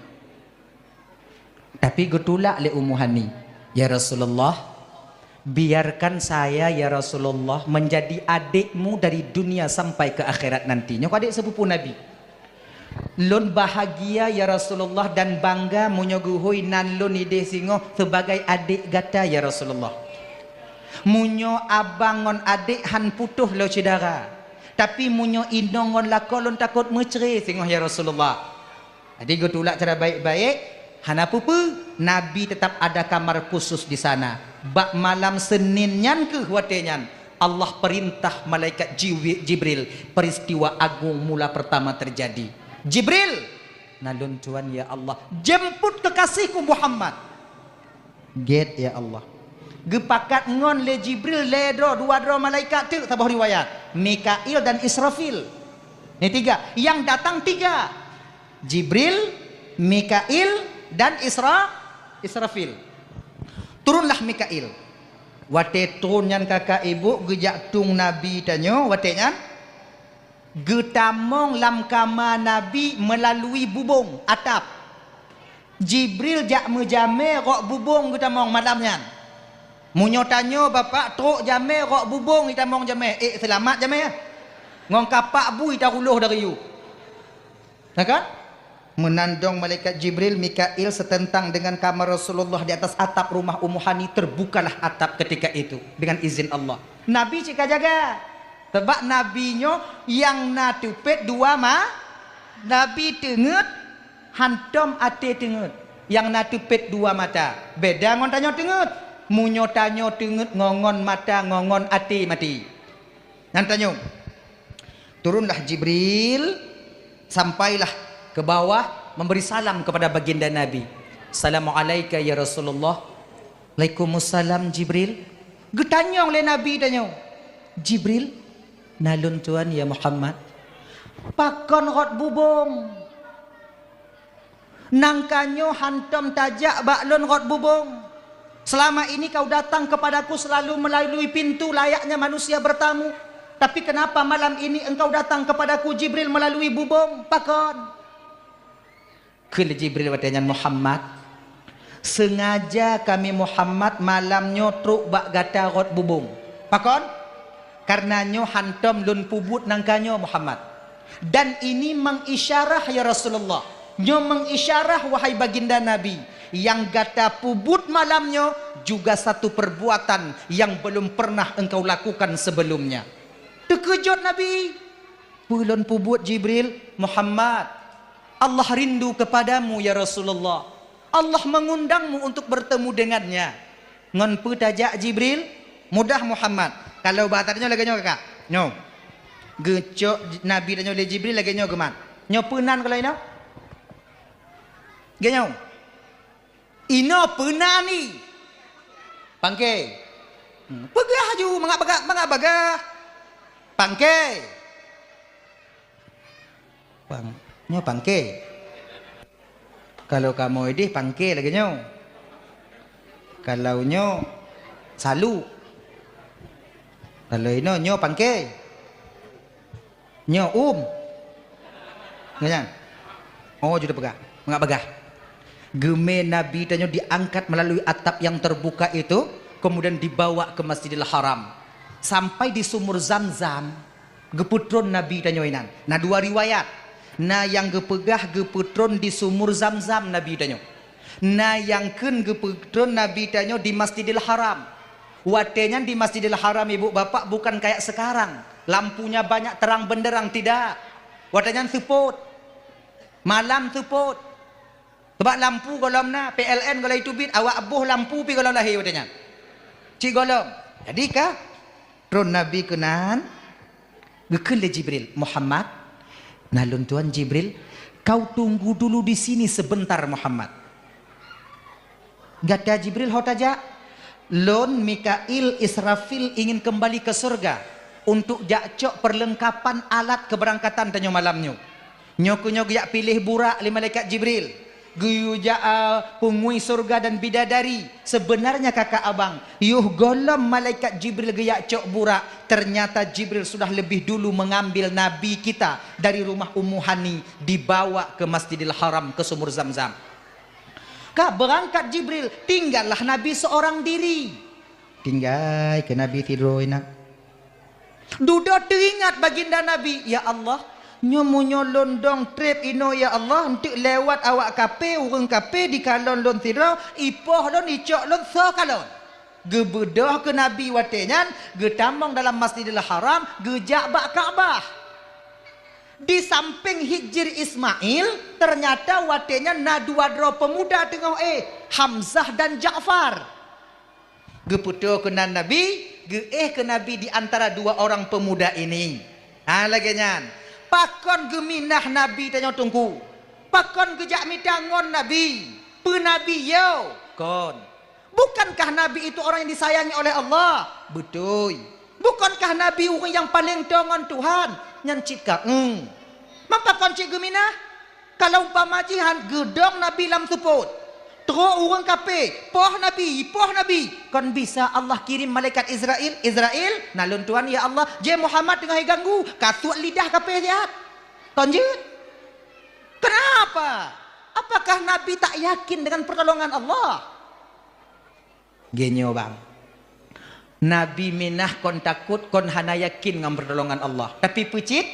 Tapi geutulak lé Ummu Hani, "Ya Rasulullah, biarkan saya, ya Rasulullah, menjadi adikmu dari dunia sampai ke akhirat nanti." Nyoe adék sepupu Nabi. "Lôn bahagia, ya Rasulullah, dan bangga meunyoe geuhôi nan lôn idéh singoh sebagai adék gata, ya Rasulullah. Meunyoe abang ngon adék han putôh lôn syedara, tapi meunyoe inong ngon lakoe lôn takot meucré singoh, ya Rasulullah." Jadi geutulak cara baik-baik, hana peue-peue, Nabi tetap ada kamar khusus di sana. Bak malam Senin nyan keuh watée nyan, Allah perintah malaikat Jiwi-, Jibril, peristiwa agung mula pertama terjadi. "Jibril, na lôn tuan ya Allah, jemput kekasihku Muhammad." Gét ya Allah. Geupakat ngon lé Jibril lhée droe, dua droe malaikat teuk saboh riwayat, Mikail dan Israfil. Ni tiga, yang datang tiga. Jibril, Mikail, dan Isra-, Israfil. Turunlah Mikail. Watée trôn nyan kakak ibu geujak tueng Nabi tanyoe, watée nyan geutamong lam kama Nabi meulalui bubông atap. Jibril jak meujamé rok bubông geutamong malam nyan. Meunyoe tanyoe bapak trok jamé rok bubông itamong jamé, ék seulamat jamé, ngon kapak bui taruloh dari yue. Na kan? Meunan dong malaikat Jibril, Mikail seuteuntang deungon kama Rasulullah di atas atap rumah Ummu Hani, terbukalah atap ketika itu dengan izin Allah. Nabi cit ka jaga. Sabab Nabi nyoe nyang na teupet dua ma-, Nabi teungeut hantom até teungeut, nyang na teupet dua mata. Beda ngon tanyoe teungeut. Meunyoe tanyoe teungeut ngon ngon mata, ngon ngon até maté. Nyan tanyoe. Turunlah Jibril, sampailah ke bawah, memberi salam kepada baginda Nabi. "Assalamualaika ya Rasulullah." "Waalaikumsalam, Jibril." Geutanyong lé Nabi tanyoe, "Jibril, na lôn tuan ya Muhammad, pakon rot bubông?" Nangka nyoe hantom tajak bak lôn rot bubông. Selama ini kau datang kepadaku selalu melalui pintu layaknya manusia bertamu. Tapi kenapa malam ini engkau datang kepadaku, Jibril, melalui bubông? Pakon? Kheun lé Jibril watée nyan, "Muhammad, sengaja kami Muhammad malam nyoe trok bak gata rot bubông." Pakon? "Karena nyoe hantom lôn peubuet nangka nyoe, Muhammad. Dan ini mengisyarah, ya Rasulullah. Nyoe mengisyarah, wahai baginda Nabi, Nyang gata peubuet malam nyoe juga satu perbuatan yang belum pernah engkau lakukan sebelumnya." Teukeujot Nabi. "Peue lôn peubuet, Jibril?" "Muhammad, Allah rindu kepadamu, ya Rasulullah. Allah mengundangmu untuk bertemu dengannya." "Ngon peue tajak, Jibril?" "Mudah, Muhammad. Kalau bahasa tanyoe lagèe nyoe, kakak. Nyoe. Geucok Nabi tanyoe lé Jibril lagèe nyoe geumat. Nyoe peue nan kalau inoe?" "Lagèe nyoe. Inoe peue nan ni?" "Pangke." "Hmm, peugah aju, mangat bagah, mangat bagah." "Pangke." Pang-, nyoe pangke. Kalau kamoe ideh pangke lagèe nyoe. Kalau nyoe saluk. Kalau inoe nyoe pangke. Nyoe um. Nyan. Oh, ju teupeugah. Mangat bagah. Geumé Nabi tanyoe diangkat melalui atap yang terbuka itu, kemudian dibawa ke Masjidil Haram. Sampai di sumur Zamzam, geupeutron Nabi tanyoe inan. Na dua riwayat. Na nyang geupeugah geupeutron di sumur Zamzam Nabi tanyoe. Na nyang kheun geupeutron Nabi tanyoe di Masjidil Haram. Watèe nyan di Masjidil Haram, ibu bapak, bukan kayak sekarang. Lampunya banyak terang benderang, tidak. Watèe nyan seupôt. Malam seupôt. Sabab lampu gohlom na, P L N gohlom teubiet, awak boh lampu pih gohlom lahé watèe nyan. Cit gohlom. Jadi ka tron Nabi keunan, geukheun lé Jibril, "Muhammad, na lôn tuan Jibril, kau tunggu dulu di sini sebentar, Muhammad." "Gata Jibril ho tajak?" "Lôn, Mikail, Israfil ingin kembali ke surga untuk jak cok perlengkapan alat keberangkatan tanyoe malam nyoe." Nyoe keuh nyoe geujak piléh burak lé malaikat Jibril. Geuyue jak, a, peungui surga dan bidadari. Sebenarnya kakak abang, yoh gohlom malaikat Jibril geujak cok burak, ternyata Jibril sudah lebih dulu mengambil Nabi kita dari rumah Ummu Hani, dibawa ke Masjidil Haram, ke Sumur Zamzam. Ka beurangkat Jibril, tinggallah Nabi seorang diri. Tinggai keu Nabi sidroe inan. Dudoe teuingat baginda Nabi, "Ya Allah, nyoe meunyoe lôn dong treb inoe, ya Allah, eunteuk lewat awak kafé, ureuëng kafé dikalon lôn sidroe, ipoh lôn, icok lôn, soe kalon?" Geubeudôh keu Nabi watée nyan, geutamong dalam Masjidil Haram, geujak bak Ka'bah. Di sampéng Hijir Ismail, teunyata watée nyan na dua droe peumuda teungoh éh, Hamzah dan Ja'far. Geupeutoe keunan Nabi, geuéh keu Nabi di antara dua orang pemuda ini. Ha, lagée nyan. Pakon geuminah Nabi tanyoe Teungku? Pakon geujak mita ngon Nabi? Peue Nabi yo? Kon. Bukankah Nabi itu orang yang disayangi oleh Allah? Beutôi. Bukankah Nabi ureuëng nyang paleng toe ngon Tuhan? Nyan cit ka, eng. Mapa kon cit geuminah? Kalau umpama jih han geudong Nabi lam seupôt, trok ureuëng kafé, poh Nabi, poh Nabi, kon bisa Allah kirim malaikat Israel, "Israel, na lôn tuan ya Allah, jeh Muhammad teungoh jiganggu, kasuet lidah kafé siat." Kon jeuet. Kenapa? Apakah Nabi tak yakin dengan pertolongan Allah? Geunyoe bang, Nabi minah kon takot, kon hana yakin ngon pertolongan Allah. Tapi peue cit,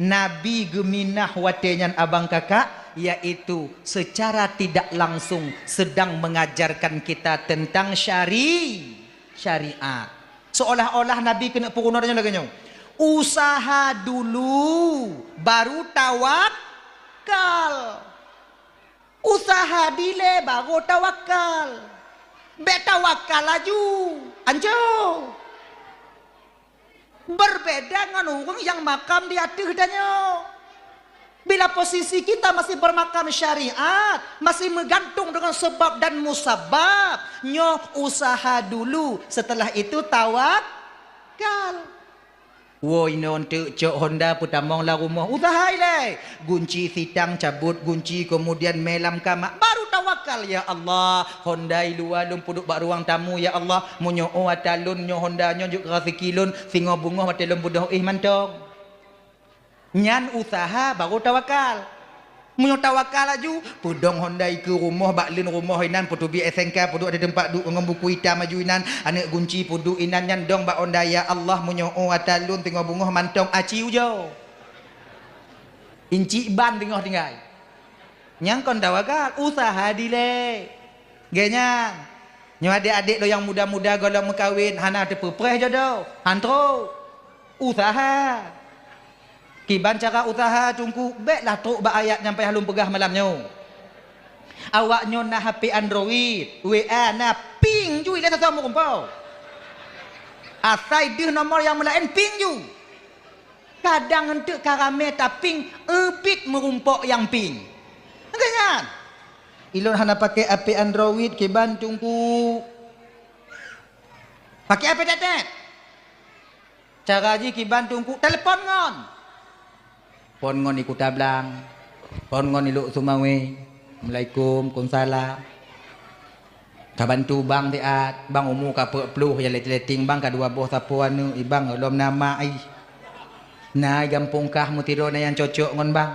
Nabi geuminah watée nyan abang kakak, yaitu secara tidak langsung sedang mengajarkan kita tentang syari-, syariat. Seolah-olah Nabi keuneuk peurunoe tanyoe lagée nyoe, "Usaha dulu, baru tawakal." Usaha dilée baru tawakal. Bék tawakal laju. Anco. Berbeda ngon ureuëng nyang makam di ateueh tanyoe. Bila posisi kita masih bermakam syariat, masih meugantung dengan sebab dan musabab, nyoe usaha dulu, setelah itu tawakal. Woe inoe eunteuk cok honda peutamong lam rumoh, usaha ilée. Gunci sitang cabot gunci, kemudian mé lam kama, baru tawakal, "Ya Allah, honda i luwa lôn peuduek bak ruang tamu, ya Allah. Meunyoe ata lôn nyoe honda nyoe jeuet keu raseuki lôn, singoh beungoh watée lôn beudôh éh mantong." Nyan usaha baru tawakal. Meunyoe tawakal laju, peudong honda i keu rumoh, bak leuen rumoh inan, peuteubiet S N K, peuduek di teumpat duek ngon buku itam laju inan, aneuëk gunci peuduek inan nyan dong bak honda, "Ya Allah, meunyoe ata lôn teungoh beungoh mantong aci ujoe. Incik ban teungoh tinggai." Nyang kon tawakal, usaha dilée. Geuh nyan, nyoe adék-adék lôn nyang muda-muda gohlom meukawen hana teupeupreh jodoh, han trok. Useuha. Kiban cara useuha Teungku, bék lah trok bak ayat nyang payah lôn peugah malam nyoe. Awaknyoe na H P Android, W A na ping ju ilée sasoe meurumpok. Asai deuh nomor nyang meulaén ping ju. Kadang eunteuk ka ramé taping, ubit meurumpok nyang ping. Geuh nyan. Ilôn hana pakai H P Android kiban Teungku. Pakai H P tetet. Cara jih kiban Teungku, telepon ngon. Phon ngon i Kuta Blang. Phon ngon i Lhokseumawe. Assalamualaikum, waalaikumsalam. Ka bantu bang siat, bang umu ka peuet ploh, ya letting-letting bang ka dua boh sapo aneuk, i bang lom na mak ih. Na i gampông kah meusidroe na nyang cocok ngon bang.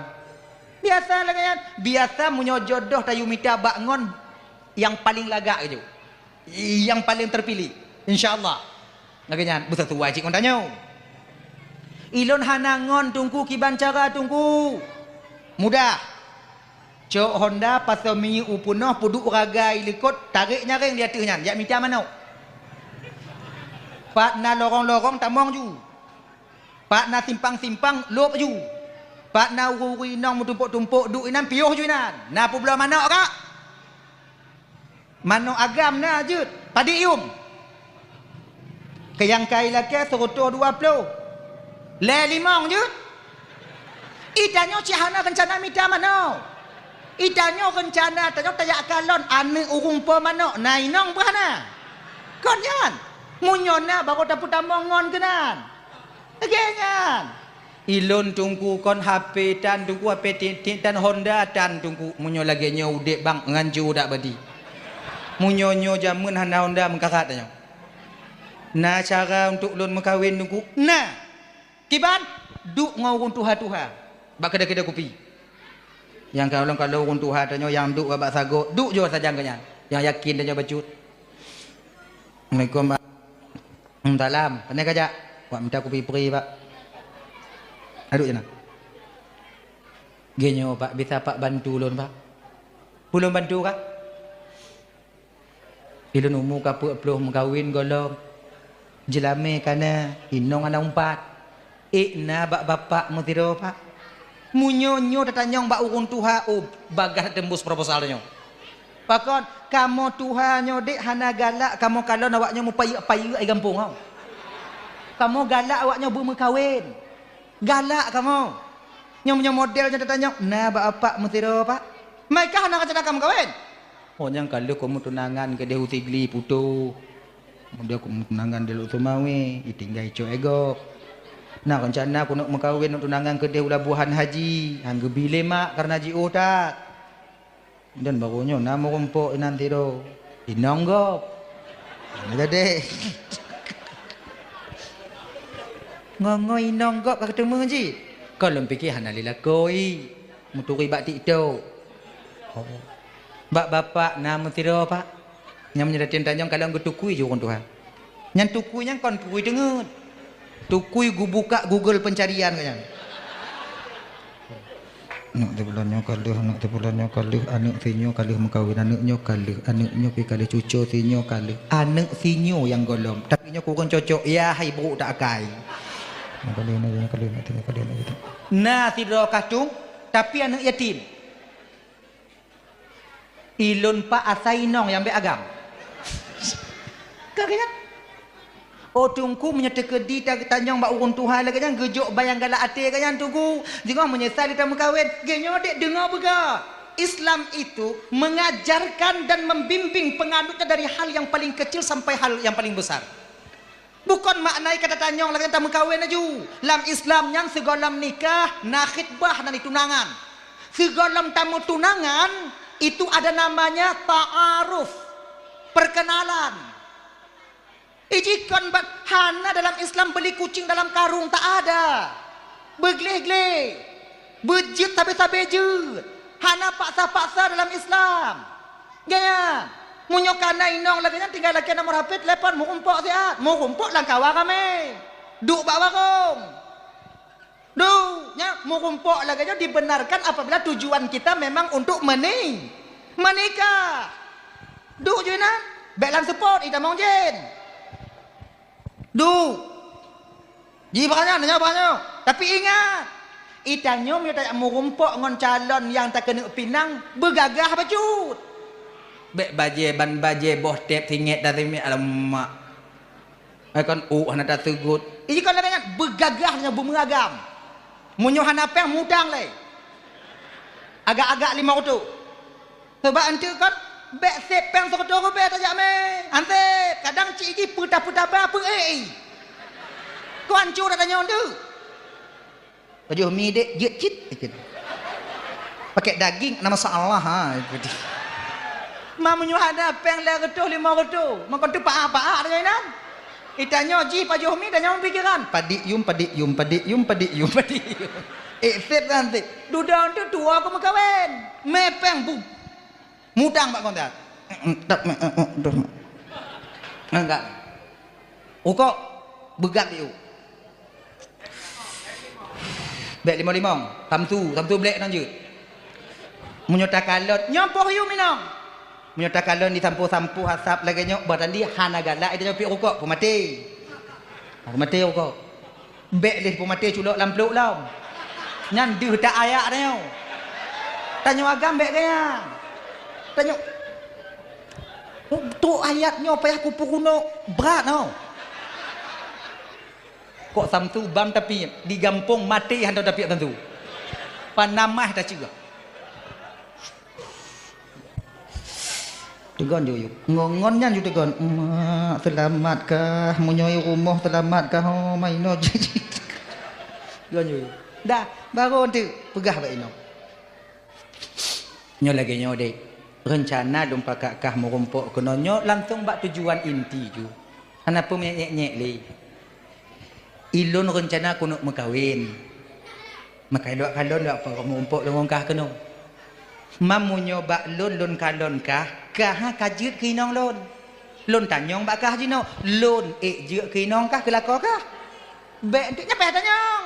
Biasa lagée nyan, biasa meunyoe jodoh tayue mita bak ngon nyang paleng lagak keujeuet. Nyang paleng teupiléh, insya Allah. Lagée nyan, beusatuai cit ngon tanyoe. Ilôn hana ngon Teungku kiban cara Teungku. Mudah. Cok honda pasoe minyeuk u peunoh, peuduek ragai likot, tarek nyaréng di ateueh nyan, jak mita manok. Pat na lorong-lorong tamong ju. Pat na simpang-simpang lôb ju. Pat na ureuëng-ureuëng inong meutumpôk-tumpôk duek inan piôh ju inan. Na peubloe manok kak? Manok agam na jeuet, padé yuem. Keu nyang kai lakée seureutôh dua ploh. Lhée limong jeuet. I tanyoe cit hana reuncana mita manok. I tanyoe reuncana tanyoe tajak kalon aneuk ureuëng po manok, na inong beuh hana. Kon nyan, meunyoe na barô tapeutamong ngon keunan. Lagée nyan. Ilôn Teungku kon H P tan Teungku, H P tiek-tiek tan, honda tan Teungku. Meunyoe lagée nyoe udeb bang, ngancu dak badi. Meunyoe nyoe jamén hana honda meukarat tanyoe. Na cara untuk lôn meukawen Teungku? Na. Kiban? Duek ngon ureuëng tuha-tuha bak keudè-keudè kupi. Nyang kalon-kalon ureuëng tuha tanyoe nyang duek bak sagoe, duek jih sajan keu nyan. Nyang yakin tanyoe bacut. Assalamualaikum, Pak. Hmm, salam. Pane kajak? Wak mita kupi pri, Pak. Aduk je na. Geuh nyoe, Pak, bisa Pak bantu lôn, Pak? Peue lôn bantu, Kak? Ilôn umu ka peuet ploh meukawen gohlom. Jeulamé ka na, inong hana umpat. Ék na bak bapak meusidroe, Pak. Meunyoe nyoe tatanyong bak ureuëng tuha, oh, bagaih teumbus proposal nyoe. Pakon, kamoe tuha nyoe dek hana galak kamoe kalon awaknyoe meupayeuk-payeuk di gampông nyoe. Kamoe galak awaknyoe beumeukawen. Galak kamoe. Nyoe meunyoe model nyoe tatanyong, na bak apak meusidroe, Pak? Meukah hana reuncana ka meukawen? Oh, nyang ka lheueh keuneuk tunangan keudeh u Sigli Puto. Kemudian keuneuk tunangan di Lhokseumawe, itinggai cok e gob. Na reuncana keuneuk meukawen, neuk tunangan keudeh u Labuhan Haji, han geubi lé mak kareuna jiôh that. Dan baroe nyoe na meurumpok inan sidroe, inong gob. Hana jadi. Ngon-ngon inong gob ka teumé jih. Kon lôn pike hana lé lakoe, meuturi bak TikTok. Oh. Bak bapak na meusidroe, Pak. Nyang meunyoe dateng tanyong kalon geutukui jih ureuëng tuha. Nyan tukui nyan kon tukui teungeut. Tukui geubuka Google pencarian nyan. Aneuk teuh bulan nyoe ka lheueh, aneuk teuh bulan nyoe ka lheueh, aneuk sinyoe ka lheueh meukawen, aneuk nyoe ka lheueh, aneuk nyoe pi ka lheueh, cuco sinyoe ka lheueh. Aneuk sinyoe nyang gohlom, tapi nyoe kureueng cocok, ya hai brok tak akai. Nyoe ka lheueh, nyoe ka lheueh, aneuk sinyoe ka lheueh, aneuk sinyoe. Na sidroe kah tueng, tapi aneuk yatim. Ilôn pak asai inong nyang bék agam. Ka geuh nyan. Oh, Teungku, meunyoe teukeudi ta-, tanyong bak ureuëng tuha lagée nyan, geujok ban nyang galak até geuh nyan, Teungku. Singoh meunyeusai lé tameukawen. Geuh nyoe dek deungoe beugah. Islam itu mengajarkan dan membimbing penganutnya dari hal yang paling kecil sampai hal yang paling besar. Bukon makna kata tanyong lagée tameukawen laju. Lam Islam nyan sigohlom nikah, na khitbah, na tunangan. Sigohlom tameutunangan, itu ada namanya ta'aruf, perkenalan. Ijikon bak hana dalam Islam beli kucing dalam karung, tak ada. Beugleh-gleh, beujeuet sabe-sabe jeuet. Hana paksa-paksa dalam Islam. Gaya, meunyoe kana inong lagée nyan tinggai lakée nomor H P, telepon, meurumpok siat, meurumpok lam kawa ramé. Duek bak warong. Duek, nya meurumpok lagée nyoe dibenarkan apabila tujuan kita memang untuk meni-, menikah. Duek ju inan, bèk lam seupôt, itamong jén. Duek. Ji bak nyan, nyoe bak nyoe. Tapi ingat, itanyoe meunyoe tajak meurumpok ngon calon nyang takeuneuk pinang, beugagah bacut. Bèk bajèe, ban bajèe, boh tép, singèt dan simiet, alamak. Ai kon, ôk hana taseugot. Ih, kon lagèe nyan, beugagah nyoe, beumeuragam. Meunyoe hana pèng, mutang lé. Agak-agak limong reutôh. Sabab eunteuk kon, bèk sép pèng seureutôh ribèe tajak mè. Han sép, kadang cit jih peutah-peutah ba peu-ék. Kon hancô that tanyoe eunteuk. Pajoh mi dek, jeuet cit, cit. Pakai daging, na masalah, ha, gitu. Ma meunyoe hana pèng lhèe reutôh, limong reutôh, meukeunong teupaah-paah deungon inan. Itanyoe jih pajoh mi, tanyoe pikiran. Padik yum, padik yum, padik yum, padik yum, padik yum. Ék sép kan sép. Dudoe tu tuwoe keu meukawen. Mè pèng bu. Mutang bak kontak. Enggak. Rukok, beugak yuk. Bèk limong-limong, samsu, samsu blék nan jeuet. Meunyoe takalon, nyoe poh yum inong. Meunyoe takalon disampoe-sampoe asap lagèe nyoe, bah tandi hana galak, itanyoe piep rukok, peumaté. Peumaté rukok. Bèk lé peumaté culok lam plôk lom. Nyan deuh that ayat tanyoe. Tanyoe agam bèk gaya. Tanyoe, trok ayat nyoe payah kupeurunoe brat nyoe. Kok samsu bam tapiep, di gampông maté hantom tapiep samsu. Panamah taceue. Teugon ju yuk. Ngon, ngon nyan ju teugon. Mak, seulamat kah? Meunyoe i rumoh seulamat kah? Oh, ma inoe jih. Teugon ju yuk. Dah, baru eunteuk peugah bak inoe. Nyoe lagèe nyoe deh. Reuncana lôn pakat kah meurumpok keunoe nyoe langsong bak tujuan inti ju. Hana peue meunyèk-nyèk lé. Ilôn reuncana keuneuk meukawen. Maka ilôn kalon lôn pakat meurumpok lôn ngon kah keunoe. Ma meunyoe bak lôn, lôn kalon kah, kah ka jeuet keu inong lôn. Lôn tanyong bak kah jinoe, lôn ék jeuet keu inong kah, keu lakoe kah? Bèk eunteuk nyan payah tanyong.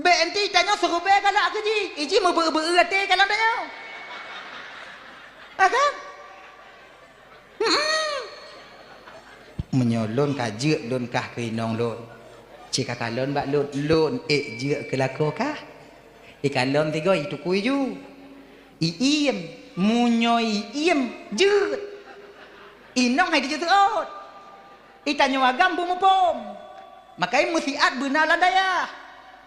Bèk eunteuk tanyoe siribèe galak keu jih, ih jih meubeu-beu até kalon tanyoe. Ha kan? Hmm. Meunyoe lôn ka jeuet lôn kah keu inong lôn, ci ka kalon bak lôn, lôn ék jeuet keu lakoe kah? Ikalon sigoe itukui ju. Iiem, meunyoe iiem, jeuet. Inong hai dijeuet seuôt. Itanyoe agam beumuphom. Makai meusiat beuna lam dayah.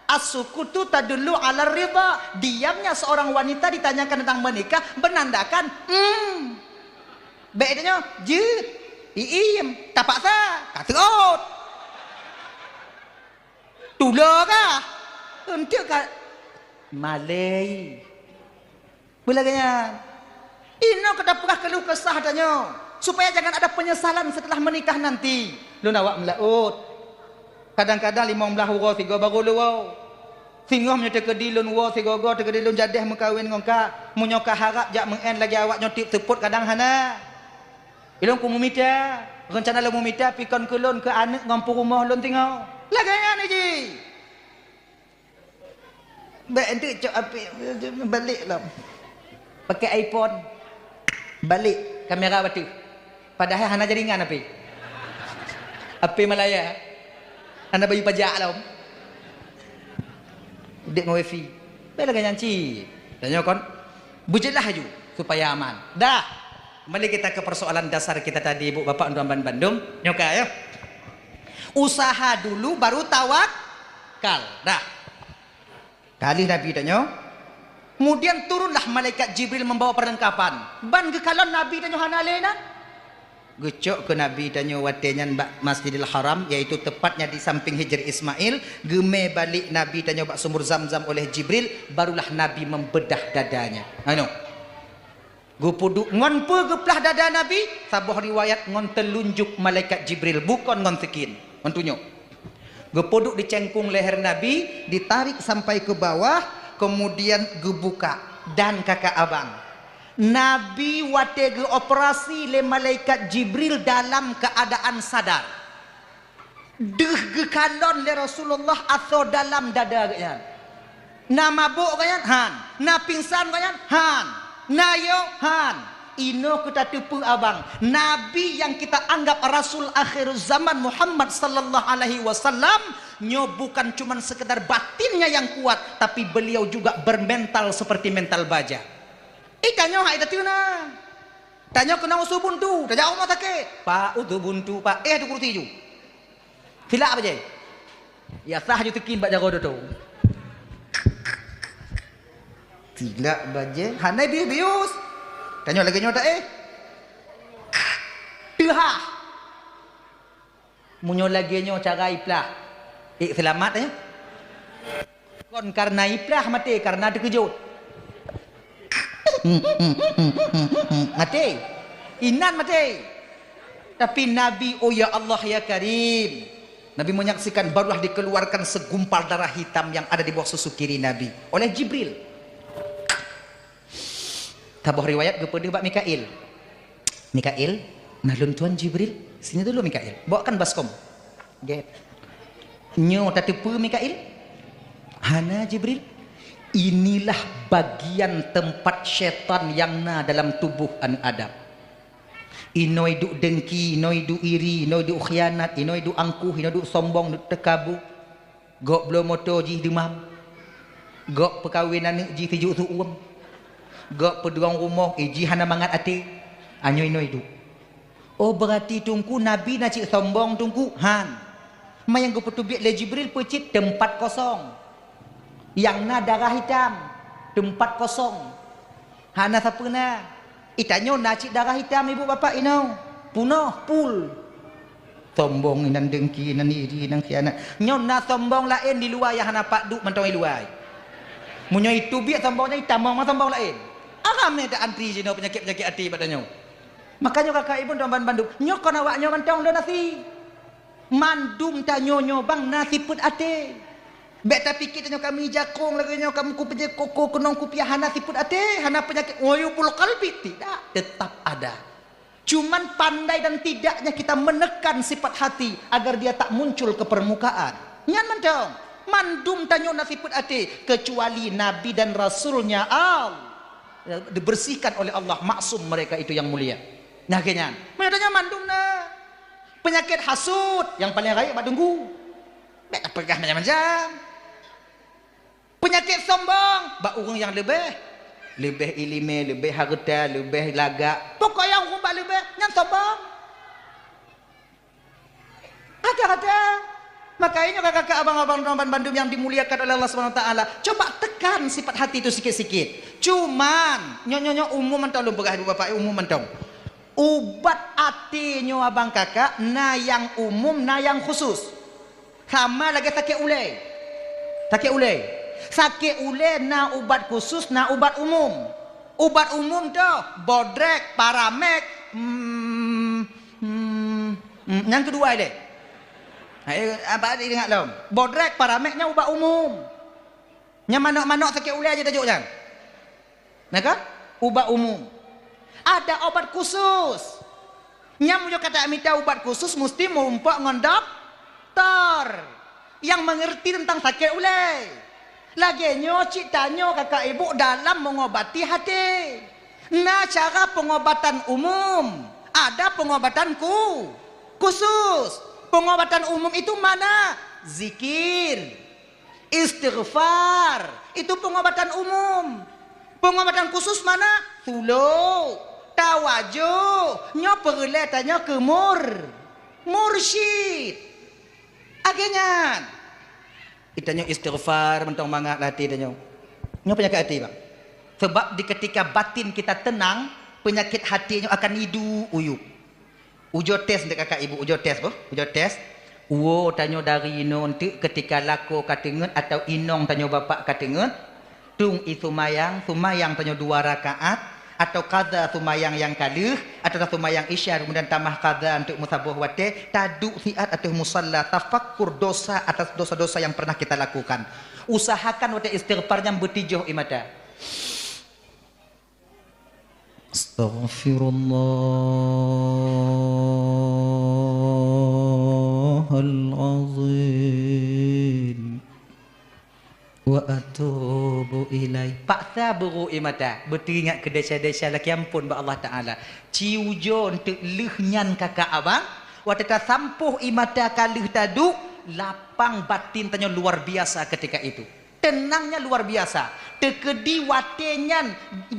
As-sukutu tadullu 'ala ridha. Diamnya seorang wanita ditanyakan tentang menikah menandakan, hmm. Bèk tanyoe, jeuet. Iiem, tapaksa, ka seuôt. Tulo kah? Eunteuk ka malèe. Beulagèe nyan. Inoe ka tapeugah keuluh kesah tanyoe, supaya jangan ada penyesalan setelah menikah nanti. Lôn awak meulaôt. Kadang-kadang limong blaih uroe sigoe barô lôn woe. Singoh meunyoe teukeudi lôn woe sigoe-goe, teukeudi lôn jadeh meukawen ngon kah. Meunyoe kah harab jak meu'en lagèe awak nyoe tiep seupôt kadang hana. Ilôn ku meumita, reuncana lôn meumita pikon keu lôn keu aneuk ngon peurumoh lôn singoh. Lagèe nyan jih. Bèk eunteuk cok apé, balek lom. Pakai iPhone. Balek kamera bateuh. Padahai hana jaringan apé. Apé Malaya. Hana bayeue pajak lom. Udép ngon wifi. Bèk lagèe nyan cit. Tanyoe kon beujeulaih laju supaya aman. Dah. Kembali kita ke persoalan dasar kita tadi, Ibu Bapak, untuk bandum. Nyoe ka ya. Usaha dulu baru tawakal. Dah. Ka lheueh Nabi tanyoe, kemudian turunlah malaikat Jibril membawa perlengkapan. Ban geukalon Nabi tanyoe hana lé nan. Geucok keu Nabi tanyoe watèe nyan bak Masjidil Haram, yaitu tepatnya di samping Hijr Ismail. Geumè balek Nabi tanyoe bak sumur Zamzam oleh Jibril, barulah Nabi membedah dadanya. Anu. Geupeuduek ngon peue geuplah dada Nabi? Saboh riwayat ngon teulunjuk malaikat Jibril, bukon ngon sikin, ngon tunyok. Geupeuduek di cengkung leher Nabi, ditarik sampai ke bawah, kemudian geubuka dan kakak abang. Nabi watèe geuoperasi lé malaikat Jibril dalam keadaan sadar. Deuh geukalon lé Rasulullah asoe dalam dada geuhnyan. Na mabök geuhnyan? Han. Na pingsan geuhnyan? Han. Na yo? Han. Inoe keu tateupeue abang, Nabi nyang kita anggap rasul akhir zaman Muhammad sallallahu alaihi wasallam, nyoe bukan cuman sekedar batinnya yang kuat, tapi beliau juga bermental seperti mental baja. Eh, tanyoe hai tateupeue na. Tanyoe keunong usu buntu, tajak rumoh sakét. Pak, usu buntu, Pak. Eh, tu kursi ju. Silak bajée. Ya sah ju teukin bak jaroe doto. Silak bajée, hana bius-bius. Tanyoe lagée nyoe ta, eh. Teuhah. Meunyoe lagée nyoe cara iplah. Eh, seulamat, eh. Kon karena iplah maté, karena teukeujot. Maté. Inan maté. Tapi Nabi, oh ya Allah, ya Karim. Nabi menyaksikan barulah dikeluarkan segumpal darah hitam yang ada di bawah susu kiri Nabi oleh Jibril. Saboh riwayat geupeudeuh bak Mikail. "Mikail, nah lôn tuan Jibril, sini dulu Mikail. Bawakan baskom." Gét. "Nyoe tateupeue Mikail?" "Hana Jibril. Inilah bagian tempat syaitan yang na dalam tubuh aneuk Adam. Inoe duek dengki, inoe duek iri, inoe duek khianat, inoe duek angkuh, inoe duek sombong, duek teukabu." Gob bloe moto jih deumam. Gob peukawen aneuk jih sijuek su uem. Gob peudurong rumoh, eh, jih hana mangat até. Anyoe-nyoe duek. Oh, beurati Teungku Nabi na cit sombong Teungku? Han. Ma nyang geupeuteubiet lé Jibril peucit teumpat kosong. Nyang na darah hitam, teumpat kosong. Hana sapeue na. Itanyoe na cit darah hitam ibu bapak inoe. Punoh, pul. Sombong, inan dengki, inan iri, inan khianat. Nyoe na sombong laén di luwa nyang hana pat duek mantong i luwa. Meunyoe iteubiet sombong nyan itamong ma sombong laén. Aram nyan ta antri jinoe peunyakét-peunyakét até bak tanyoe. Makajih kakak ibu dan ban bandum, nyoe kon awak nyoe mantong lôn asi. Mandum tanyoe nyoe bang na sifeuet até. Bék tapike tanyoe kami jakong lagée nyoe, kami kupeujeuet koko keunong kupiah, hana sifeuet até, hana peunyakét uyubul qalbi, tidak, tetap ada. Cuman pandai dan tidaknya kita menekan sifat hati agar dia tak muncul ke permukaan. Nyan mantong, mandum tanyoe na sifeuet até, kecuali Nabi dan Rasulnya Allah, dibersihkan oleh Allah, maksum mereka itu yang mulia. Nah, lagée nyan. Meunyoe tanyoe mandum na. Peunyakét hasut nyang paleng rayeuk bak Teungku. Bék tapeugah macam-macam. Peunyakét sombong bak ureuëng nyang leubeh. Leubeh iéleumé, leubeh hareuta, leubeh lagak. Pokok nyang ureuëng bak leubeh, nyan sombong. Kata-kata. Makanya kakak-kakak, abang-abang, teman bandum yang dimuliakan oleh Allah Subhanahu Wa Taala, coba tekan sifat hati itu sikit-sikit. Cuman, nyoe-nyoe umum mantong lôn peugah ibu bapak, umum mantong. Ubat até nyoe abang kakak, na nyang umum, na nyang khusus. Sama lagée sakét ulée. Sakét ulée. Sakét ulée na ubat khusus, na ubat umum. Ubat umum tu bodrek, paramek, hmm, hmm, hmm, nyang keudua ilée. Hai, apa ingat lom? Bodrek, paramek nyan ubat umum. Nyang manok-manok sakét ulée aja tajok nyan. Nah kan? Ubat umum. Ada obat khusus. Nyang meunyoe ka tamita ubat khusus musti meurumpok ngon doktor nyang mengerti tentang sakét ulée. Lagée nyoe cit tanyoe kakak ibu dalam mengobati hati. Na cara pengobatan umum, ada pengobatan ku-, khusus. Pengobatan umum itu mana? Zikir. Istighfar, itu pengobatan umum. Pengobatan khusus mana? Sulu, tawajuh, nyoe peureulée tanyoe keu mur-, mursyid. Lagée nyan. Itanyoe istighfar mantong mangat lam até tanyoe. Nyoe peunyakét até, bang. Sebab di ketika batin kita tenang, penyakit hati nyoe akan iduek uyub. Ujoe tes dek kakak ibu, ujoe tes boh, ujoe tes. Uwoe tanyoe dari inoe enteuk keutika lakoe ka teungeut atawa inong tanyoe bapak ka teungeut, tueng ie seumayang, seumayang tanyoe dua rakaat, atawa qadha seumayang nyang ka lheueh, atawa seumayang isya kemudian tamah qadha enteuk meusaboh watée, taduek siat ateueh musalla, tafakkur dosa atas dosa-dosa yang pernah kita lakukan. Usahakan watée istighfar nyan beutijoh ie mata. Astaghfirullahal azim. Wa atubu ilai. Paksa beurô ie mata, beuteuingat keu desya-desya lakée amphon bak Allah Taala. Ci ujoe eunteuk lheueh nyan kakak abang, watée tasampôh ie mata ka lheueh taduek, lapang batin tanyoe luar biasa ketika itu. Teunangnya luar biasa. Teukeudi watée nyan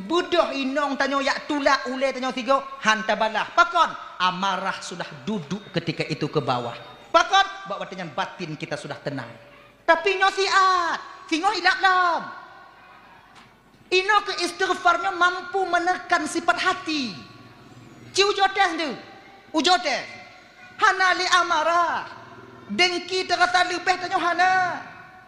beudôh inong tanyoe jak tulak ulée tanyoe sigoe, han tabalah. Pakon? Amarah sudah duduk ketika itu ke bawah. Pakon? Bak watée nyan batin kita sudah tenang. Tapi nyoe siat, singoh ilap lom. Inoe keu istighfar nyoe mampu menekan sifat hati. Ci ujoe tes tu. Ujoe tes. Hana lé amarah. Dengki teurasa leubeh tanyoe hana.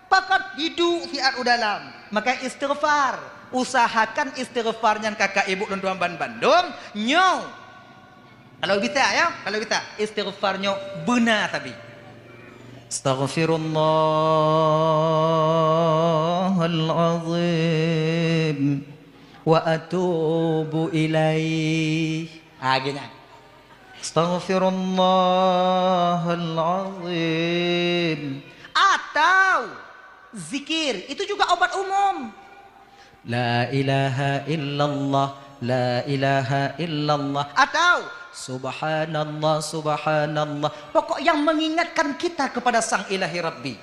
Pakon? Iduek siat u dalam. Maka istighfar. Usahakan istighfar nyan kakak ibu lôn tuan ban bandum. Nyoe. Kalau bisa ya, kalau bisa istighfar nyoe beuna sabe. Astaghfirullahal azim wa atubu ilaih. Ha, geuh nyan. Astaghfirullahal azim. Atau zikir, itu juga obat umum. La ilaha illallah, la ilaha illallah. Atau subhanallah, subhanallah. Pokok yang mengingatkan kita kepada Sang Ilahi Rabbi.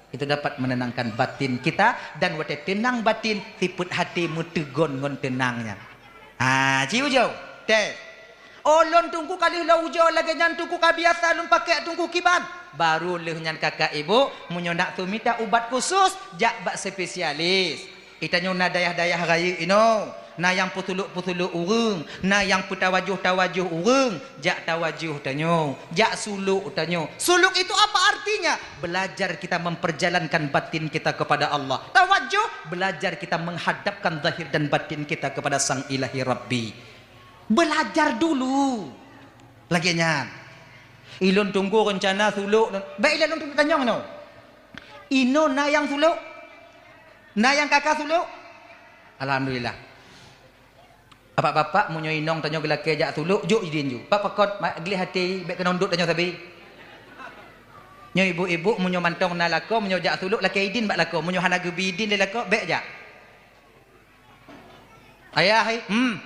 Itu dapat menenangkan batin kita dan watée tenang batin, sifat hati meuteugon ngon tenang nyan. Ha, ci ujoe. Tes. Oh, lôn Teungku ka lheueh lôn ujoe lagée nyan Teungku ka biasa lôn pakai Teungku kiban. Baru lheueh nyan kakak ibu, meunyoe nak sumita ubat khusus, jak bak spesialis. Di tanyoe na dayah-dayah rayeuk inoe, na nyang peusulok-peusulok ureuëng, na nyang peutawajoh-tawajoh ureuëng, jak tawajoh tanyoe, jak sulok tanyoe. Sulok itu apa artinya? Belajar kita memperjalankan batin kita kepada Allah. Tawajoh, belajar kita menghadapkan zahir dan batin kita kepada Sang Ilahi Rabbi. Belajar dulu. Lagée nyan. Ilôn Teungku rencana sulok, bék ilôn Teungku tanyong nyoe. Inoe na nyang sulok? Na nyang kaka sulok? Alhamdulillah. Bapak-bapak, meunyoe inong tanyoe geulakée jak sulok, jok idin ju. Bak pakon, ma-, gleh até, bék keunong dot tanyoe sabe. Nyoe ibu-ibu, meunyoe mantong na lakoe, meunyoe jak sulok, lakée idin bak lakoe. Meunyoe hana geubi idin lé lakoe, bék jak. Ayah, hai, hmm.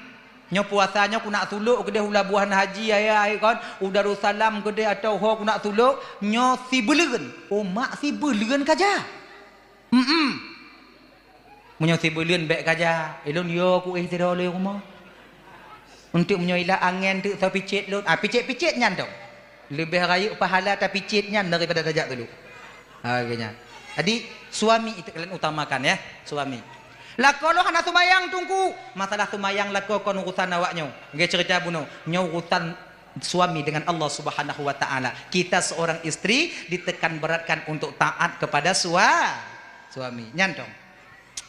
Nyoe puasa nyoe ku nak sulok keudeh u Labuhan Haji, ayah, hai, kon. U Darussalam keudeh atau ho ku nak sulok. Nyoe sibuleuen. Oh, mak sibuleuen ka jak. Hmm. Meunyoe sibuleuen bék ka jak. Ilôn yo ku éh sidroe lé rumoh. Untuk meunyoe ilah angén teuk soe picet lôn. Ah, picet-picet nyan dong. Leubeh rayeuk pahala tapicet nyan daripada tajak sulok. Ha, geuh nyan. Jadi, suami itu kalian utamakan ya, suami. Lakoe lôn hana seumayang Teungku. Masalah seumayang lakoe kon urusan awak nyoe. Nggih cerita bunoe. Nyoe urusan suami dengan Allah Subhanahu wa Taala. Kita seorang istri ditekan beratkan untuk taat kepada sua-, suami. Nyan dong.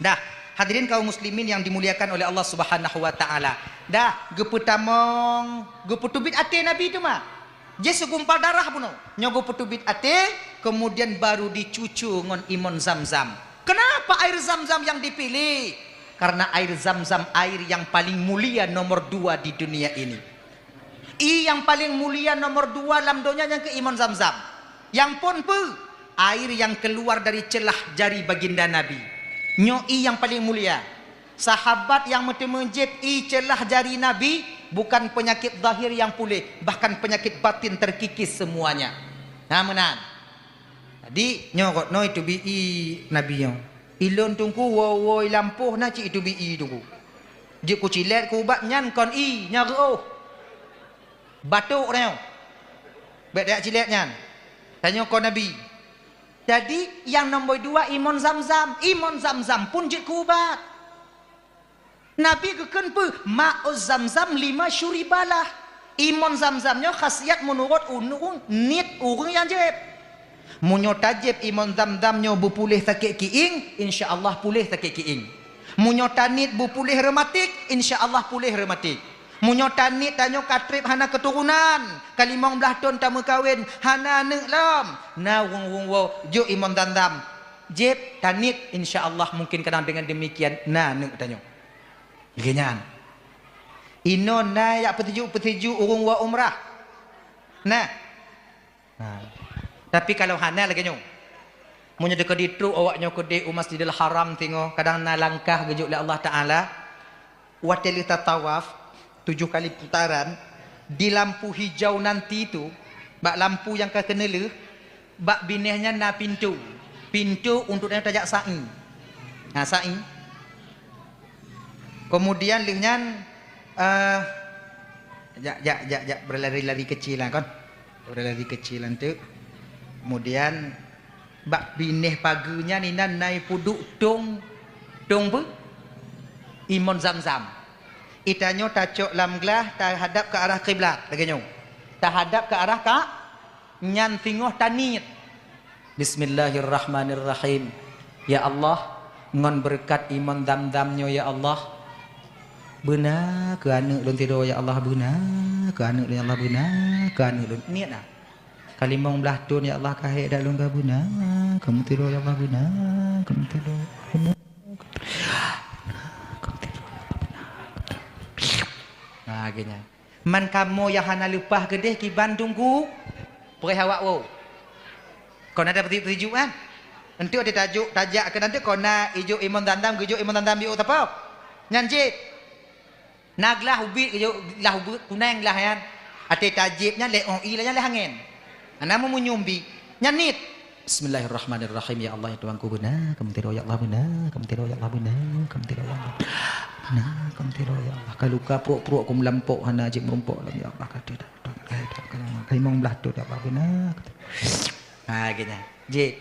Dah, hadirin kaum muslimin yang dimuliakan oleh Allah Subhanahu wa Taala. Dah, geupeutamong, geupeuteubiet até Nabi teuma. Jih segumpal darah bunoe. Nyoe geupeuteubiet até, kemudian baru dicucu ngon imon Zam-Zam. Kenapa air Zam-Zam yang dipilih? Karena air Zam-Zam air yang paling mulia nomor dua di dunia ini. Ie nyang paleng mulia nomor dua lam donya nyang keu imon Zam-Zam. Nyang phon peue? Air nyang keuluar dari ceulah jari baginda Nabi. Nyoe ie nyang paleng mulia. Sahabat nyang meuteumé jieb ie ceulah jari Nabi, bukan peunyakét zahir nyang puléh, bahkan peunyakét batin terkikis semuanya. Na meunan. Jadi, nyoe kot noi teubi ie Nabi nyoe. Ilôn teungku woe-woe i lampôh na cit iteubi ie teungku. Jeuet kucilét keu ubat nyan kon ie, nyan reuôh. Batuk tanyoe. Bék tajak cilét nyan. Tanyoe kon Nabi. Jadi, nyang nomor dua imon Zam-Zam. Imon Zam-Zam pun jeuet keu ubat. Nabi geukheun peue? Ma'uz Zamzam lima syuribalah. Imon Zam-Zam nyoe khasiat meunurot ureuëng, niet ureuëng nyang jieb. Meunyoe tajieb imon Zam-Zam nyoe beupuléh sakét kiéng, insya Allah puléh sakét kiéng. Meunyoe taniet beupuléh reumatik, insya Allah puléh reumatik. Meunyoe taniet tanyoe ka treb hana keuturonan, ka limong blaih thon tameukawen, hana aneuëk lom, na ureuëng-ureuëng woe jok imon Zam-Zam. Jieb, taniet, insya Allah mungkin kadang dengan demikian na aneuëk tanyoe. Lagée nyan. Inoe na jak peutuju-peutuju ureuëng woe umrah. Nah. Nah. Tapi kalau hana lagée nyoe. Meunyoe teukeudi trok awak nyoe keudeh u Masjidil Haram singoh, kadang na langkah geujok lé Allah Taala, watée lheueh tatawaf tujoh kali putaran, di lampu hijau nanti tu, bak lampu nyang ka keuneulheueh, bak binéh nyan na pintoe. Pintoe untuk tanyoe tajak sa'i. Ha, sa'i. Kemudian lheueh nyan, eh, jak, jak, jak, jak, berlari-lari kecil lah kon. Berlari kecil lah tu. Kemudian bak binéh pageue nyan inan na ipeuduek tong, tong peue? Imon Zamzam. Itanyoe tacok lam glah tahadap ke arah kiblat lagée nyoe. Tahadap ke arah ka Nyan singoh taniet, "Bismillahirrahmanirrahim. Ya Allah, ngon beureukat imon Zamzam nyoe, ya Allah, beuna keu aneuëk lôn sidroe, ya Allah, beuna keu aneuëk lôn, ya Allah, beuna keu aneuëk lôn." Niet na. Ka limong blaih thon, ya Allah, ka hék dak lôn ka beuna keu meusidroe, ya Allah, beuna keu meusidroe. Beuna keu meusidroe, ya Allah, beuna keu meusidroe. Nah, geuhnyan. Man kamoe nyang hana leupah keudeh kiban teungku, preh awak woe. Kon na tapeusijuek-sijuek kan? Enteuk teutajok tajak keu nanteuk kon na ijok imon Zamzam, geujok imon Zamzam jok sapo? Nyan jép. Na glah ubit geujok, glah ubit kuneng glah nyan. Até tajép nyan lé óh ie nyan lé angén. Hana meumunyum bi. Nyan niet. Bismillahirrahmanirrahim. Ya Allah, ya Tuhanku, beuna keu meusidroe, ya Allah, beuna keu meusidroe, ya Allah, beuna keu meusidroe, ya Allah. Beuna keu meusidroe, ya Allah. Ka luka pruek-pruek ku meulampok hana jeuet meurumpok lom, ya Allah, ka teudak. Ka limong blaih thon, ya Allah, beuna. Ha, geuhnyan. Jép.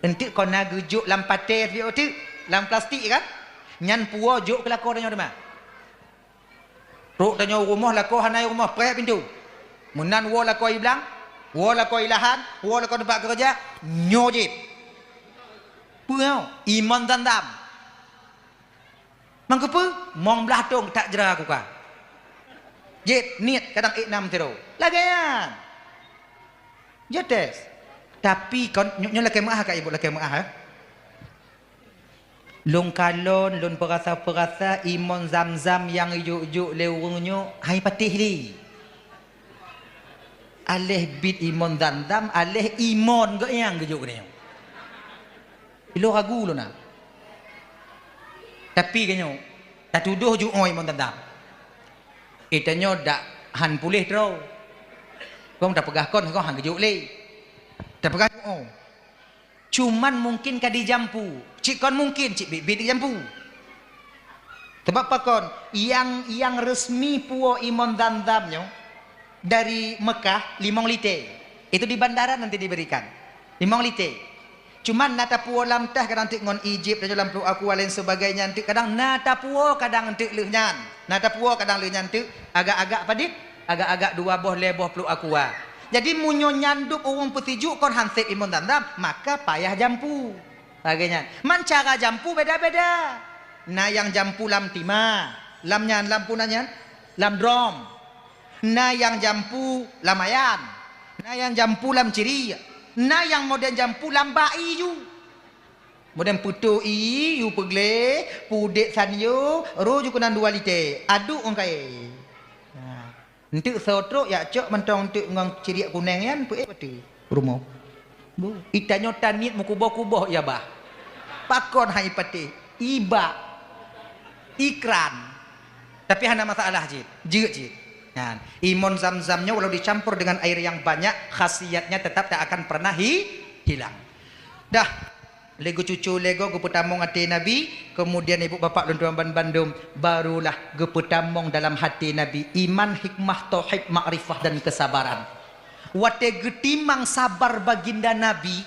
Enteuk kon na geujok lam patée, lam plastik kan? Nyan puwoe jok keu lakoe tanyoe teuma. Trok tanyoe u rumoh, lakoe hana i rumoh, preh pintoe. Meunan woe lakoe i blang, woe lakoe i lahan, woe lakoe teumpat keureuja, nyoe jép. Peue nyoe? Imon Zamzam. Mangkeupeue? Mong blaih thon that jra kuka. Jép, niet, kadang ék nam sidroe. Lagée nyan. Jeuet tes. Tapi kon, nyoe, nyoe lakée meuáh ka ibu, lakée meuáh, eh. Lôn kalon, lôn peurasa-peurasa imon Zamzam nyang ijok-jok lé ureuëng nyoe hai patéh lé. Aléh bit imon Zamzam, aléh imon geuh nyang geujok nyoe. Ilôn ragu lôn na. Tapi geuhnyoe, tatudoh jok imon Zamzam. Itanyoe dak han puléh droe. Kong tapeugah kon, kong han geujok lé. Tapeugah jok. Cuman mungkin ka dijampu. Cit kon mungkin, cit biet-biet dijampu. Sebab pakon, nyang, nyang resmi puwoe imon Zamzam nyoe dari Mekah limong lité. Itu di bandara nanti diberikan. Limong lité. Cuman na tapuwoe lam tah kadang teuk ngon ijép, tanyoe lam pluek aqua lain sebagainya teuk kadang na tapuwoe kadang teuk lheueh nyan. Na tapuwoe kadang lheueh nyan teuk agak-agak padit, agak-agak dua boh, lhée boh pluek aqua. Jadi meunyoe nyan dub ureuëng peusijuek kon han sép imon Zamzam, maka payah jampu. Lagée nyan. Man cara jampu beda-beda. Na nyang jampu lam timah, lam nyan, lam peue nan nyan, lam drom. Na nyang jampu lam ayan. Na nyang jampu lam ciriek. Na nyang modern jampu lam bak ie ju. Modern peutoe ie, yue peugleh, pudek sanyo, roh ju keunan dua lité. Aduk ong kayée. Nah. Enteuk soe trok jak cok mantong enteuk ngon ciriek kuneng nyan, peuék bateue rumoh. Bu, itanyoe taniet meukuboh-kuboh, ya bah. Pakon hai patéh? Ibak. Ikran. Tapi hana masalah cit. Jeuet cit. Nyan. Imon Zamzam nyoe walau dicampur dengan air yang banyak, khasiatnya tetap tak akan pernah hi-, hilang. Dah. Lé geucucu lé goe geupeutamong até Nabi, kemudian ibu bapak lôn tuan ban bandum, barulah geupeutamong dalam hati Nabi iman, hikmah, tauhid, makrifah, dan kesabaran. Watée geutimang sabar baginda Nabi,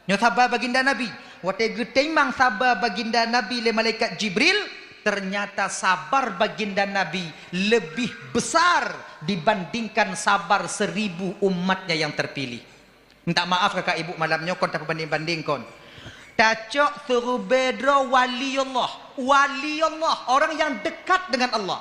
nyoe sabar baginda Nabi, watée geutimang sabar baginda Nabi lé malaikat Jibril, ternyata sabar baginda Nabi lebih besar dibandingkan sabar seribu umatnya yang terpilih. Minta maaf kakak ibu malam nyoe kon tapeurbanding-banding kon. Tacok seurubée droe wali Allah. Wali Allah, orang yang dekat dengan Allah.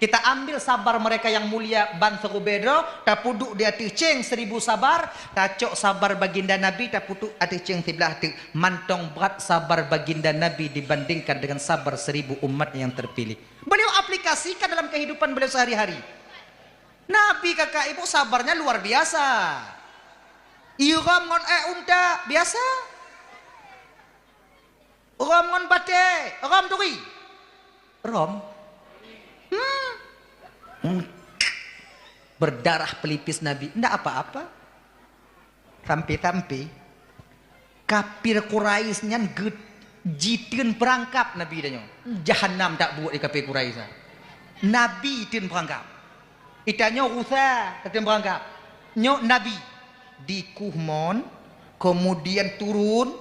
Kita ambil sabar mereka yang mulia ban seurubée droe, tapeuduek di ateueh céng seribu sabar, tacok sabar baginda Nabi, tapeuduek ateueh céng siblaih teuk. Mantong brat sabar baginda Nabi dibandingkan dengan sabar seribu umat yang terpilih. Beliau aplikasikan dalam kehidupan beliau sehari-hari. Nabi kakak ibu sabarnya luar biasa. Iram ngon ék unta biasa. Rom ngon batée, rom turi. Rom. Hmm. Hmm. Berdarah pelipis Nabi. Ndak apa-apa. Sampai-sampai kafir Quraisy nyan geu-, jiteun peurangkap Nabi tanyoe. Jahanam tabuet di kafir Quraisy nyan. Nabi teun peurangkap. Itanyoe rusa tateun peurangkap. Nyoe Nabi dikueh mon, kemudian turun,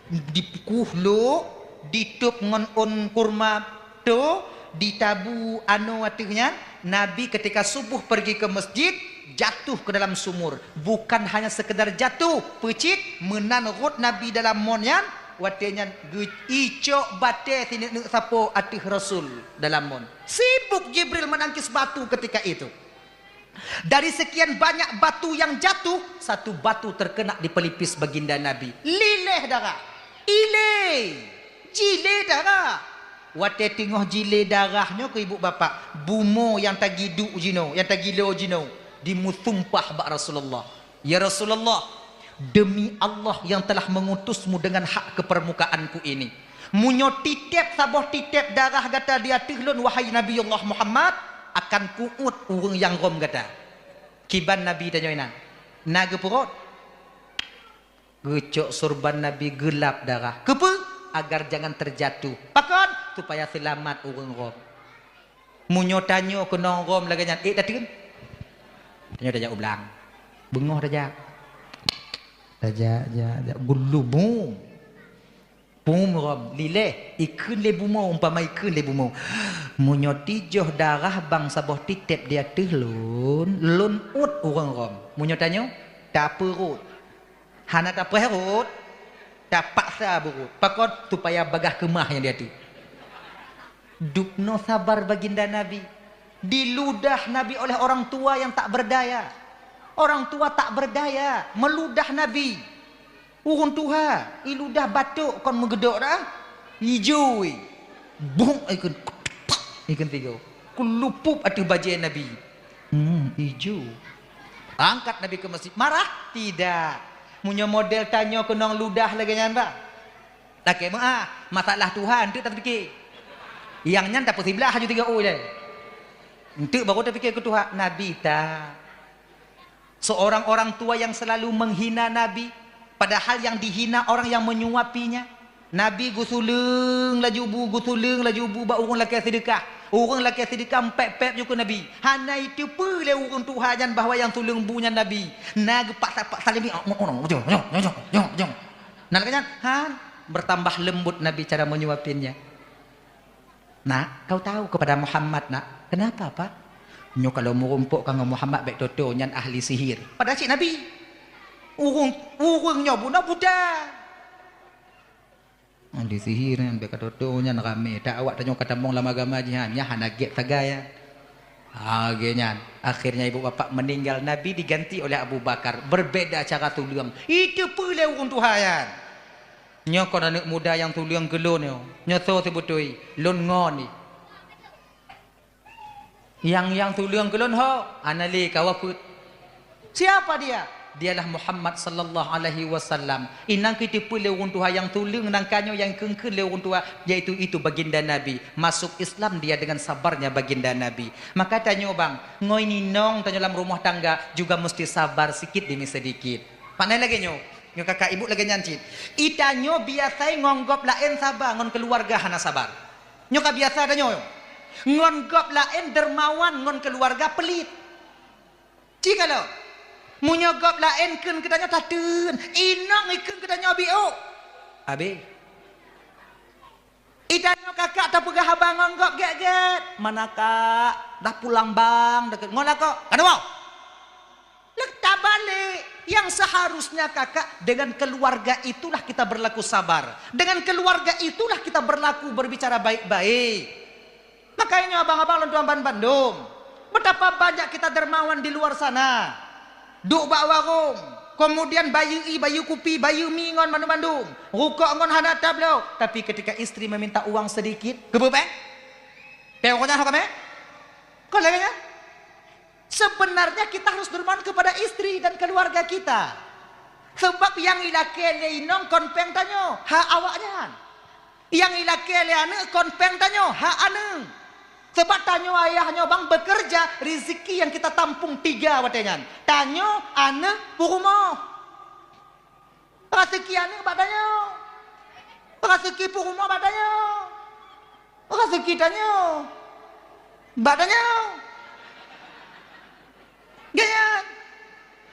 dikueh lok, ditôb ngon ôn kurma, to, ditabu anoe ateueh nyan. Nabi ketika subuh pergi ke masjid, jatuh ke dalam sumur. Bukan hanya sekedar jatuh, peucit, meunan rhot Nabi dalam mon nyan, watée nyan geu-, icok batée sineuk-neuk sapoe ateueh Rasul dalam mon. Sibuk Jibril menangkis batu ketika itu. Dari sekian banyak batu yang jatuh, satu batu terkena di pelipis baginda Nabi. Lileh darah. Ilée. Jilée darah. Watée teungoh jilée darah nyoe keu ibu bapak, bumoe nyang tagiduek jinoe, nyang tagilo jinoe, dimusumpah bak Rasulullah. Ya Rasulullah, demi Allah yang telah mengutusmu dengan hak ke permukaanku ini, meunyoe titeb saboh titeb darah gata di ateueh lôn, wahai Nabiullah Muhammad, akan kuuet ureuëng nyang rom gata. Kiban Nabi tanyoe inan. Na geupeuruet. Geucok surban Nabi geulap darah. Keupeue? Agar jangan terjatuh. Pakon? Supaya seulamat ureuëng rom. Meunyoe tanyoe keunong rom lagée nyan, ék tateun. Tanyoe tajak u blang. Beungoh tajak. Tajak, jak, jak. Geulubu. Pum rom, lileh, ikheun lé bumoe, umpama ikheun lé bumoe. Meunyoe tijoh darah bang saboh titeb di ateueh lôn, lôn uet ureuëng rom. Meunyoe tanyoe, tapeurot. Hana tapeurot, tapaksa beurot. Pakon? Supaya bagah keumah nyang di ateueh. Dubnoe sabar baginda Nabi. Diludah Nabi oleh orang tua yang tak berdaya. Orang tua tak berdaya, meludah Nabi. Ureuëng tuha, iludah batok kon meugeudok dah. Ijo, bung ikheun, ikheun tiga. Kulupub ateueh bajée Nabi. Hmm, ijo. Angkat Nabi ke masjid. Marah? Tidak. Meunyoe model tanyoe keunong ludah lagée nyan, bah. Lakée meuah, masalah Tuhan, enteuk tapike. Yang nyan tapeusiblah haju tiga ui deh. Enteuk baru tapike keu Tuhan, Nabi ta. Seorang orang tua yang selalu menghina Nabi, padahal yang dihina orang yang menyuapinya. Nabi geusuleueng laju bu, geusuleueng laju bu bak ureuëng lakée seudeukah. Ureuëng lakée seudeukah mpép-pép ju keu Nabi. Hana iteupeue lé ureuëng tuha nyan bahwa nyang suleueng bu nyan Nabi. Na geupaksa-paksa lé mi, "Oh, oh, oh, jom, jom." Na lagée nyan, han, bertambah lembut Nabi cara menyuapinnya. "Nak, kau tahu kepada Muhammad, Nak." "Kenapa, Pak?" "Nyoe kalau meurumpok ka ngon Muhammad bék toto, nyan ahli sihir." Padahal cit Nabi. Ureuëng, ureuëng nyoe bunoe buta. Ahli sihir nyan bék ka toto, nyan ramé. Tak awak tanyoe ka tamong lam agama jih, ha, nyan hana gét sagai, ya. Ha, lagée nyan. Akhirnya ibu bapak meninggal, Nabi diganti oleh Abu Bakar. Berbeda cara tuleueng. Iteupeue lé ureuëng tuha nyan. Nyoe kon aneuëk muda nyang tuleueng keu lôn nyoe. Nyoe soe seubeutôi? Lôn ngon jih. Nyang, nyang tuleueng keu lôn ho? Hana lé, kawa peuet. Siapa dia? Dialah Muhammad sallallahu alaihi wasallam. Inan keuh iteupeue lé ureuëng tuha nyang tuleueng nangka nyoe nyang kheun-kheun lé ureuëng tuha, yaitu itu baginda Nabi. Masuk Islam dia dengan sabarnya baginda Nabi. Maka tanyoe bang, ngon inong tanyoe lam rumoh tangga juga meusti sabar sikit demi sedikit. Makna lagée nyoe, nyoe kakak ibu lagée nyan cit. Itanyoe biasai ngon gob laén saba, ngon keuluwarga hana sabar. Nyoe ka biasa tanyoe. Ngon gob laén dermawan, ngon keuluwarga peulit. Ci ka lom. Meunyoe gob laén kheun keu tanyoe tateun, inong ikheun keu tanyoe biôk. Abéh. Itanyoe kakak tapeugah haba ngon gob gét-gét. "Mana kak? Dah pulang bang?" Dekat ngon lakoe. Ka na woe? Leuh tabalek. Yang seharusnya kakak, dengan keluarga itulah kita berlaku sabar. Dengan keluarga itulah kita berlaku berbicara baik-baik. Makanya abang-abang lôn tuan ban bandum, betapa banyak kita dermawan di luar sana. Duek bak warong, kemudian bayeue ie, bayeue kupi, bayeue mi ngon mandum-mandum. Rukok ngon hana tabloe, tapi ketika istri meminta uang sedikit, keupeue bang? Teuh nyan ho kamé? Kon lagée nyan? Sebenarnya kita harus dermawan kepada istri dan keluarga kita. Sebab nyang ilakée lé inong kon péng tanyoe, hak awaknyan. Nyang ilakée lé aneuëk kon péng tanyoe, hak aneuëk. Sebab tanyoe ayah nyoe bang bekerja, rezeki yang kita tampung tiga watée nyan. Tanyoe, aneuëk, peurumoh. Raseuki aneuëk bak tanyoe. Raseuki peurumoh bak tanyoe. Raseuki tanyoe bak tanyoe. Gaya.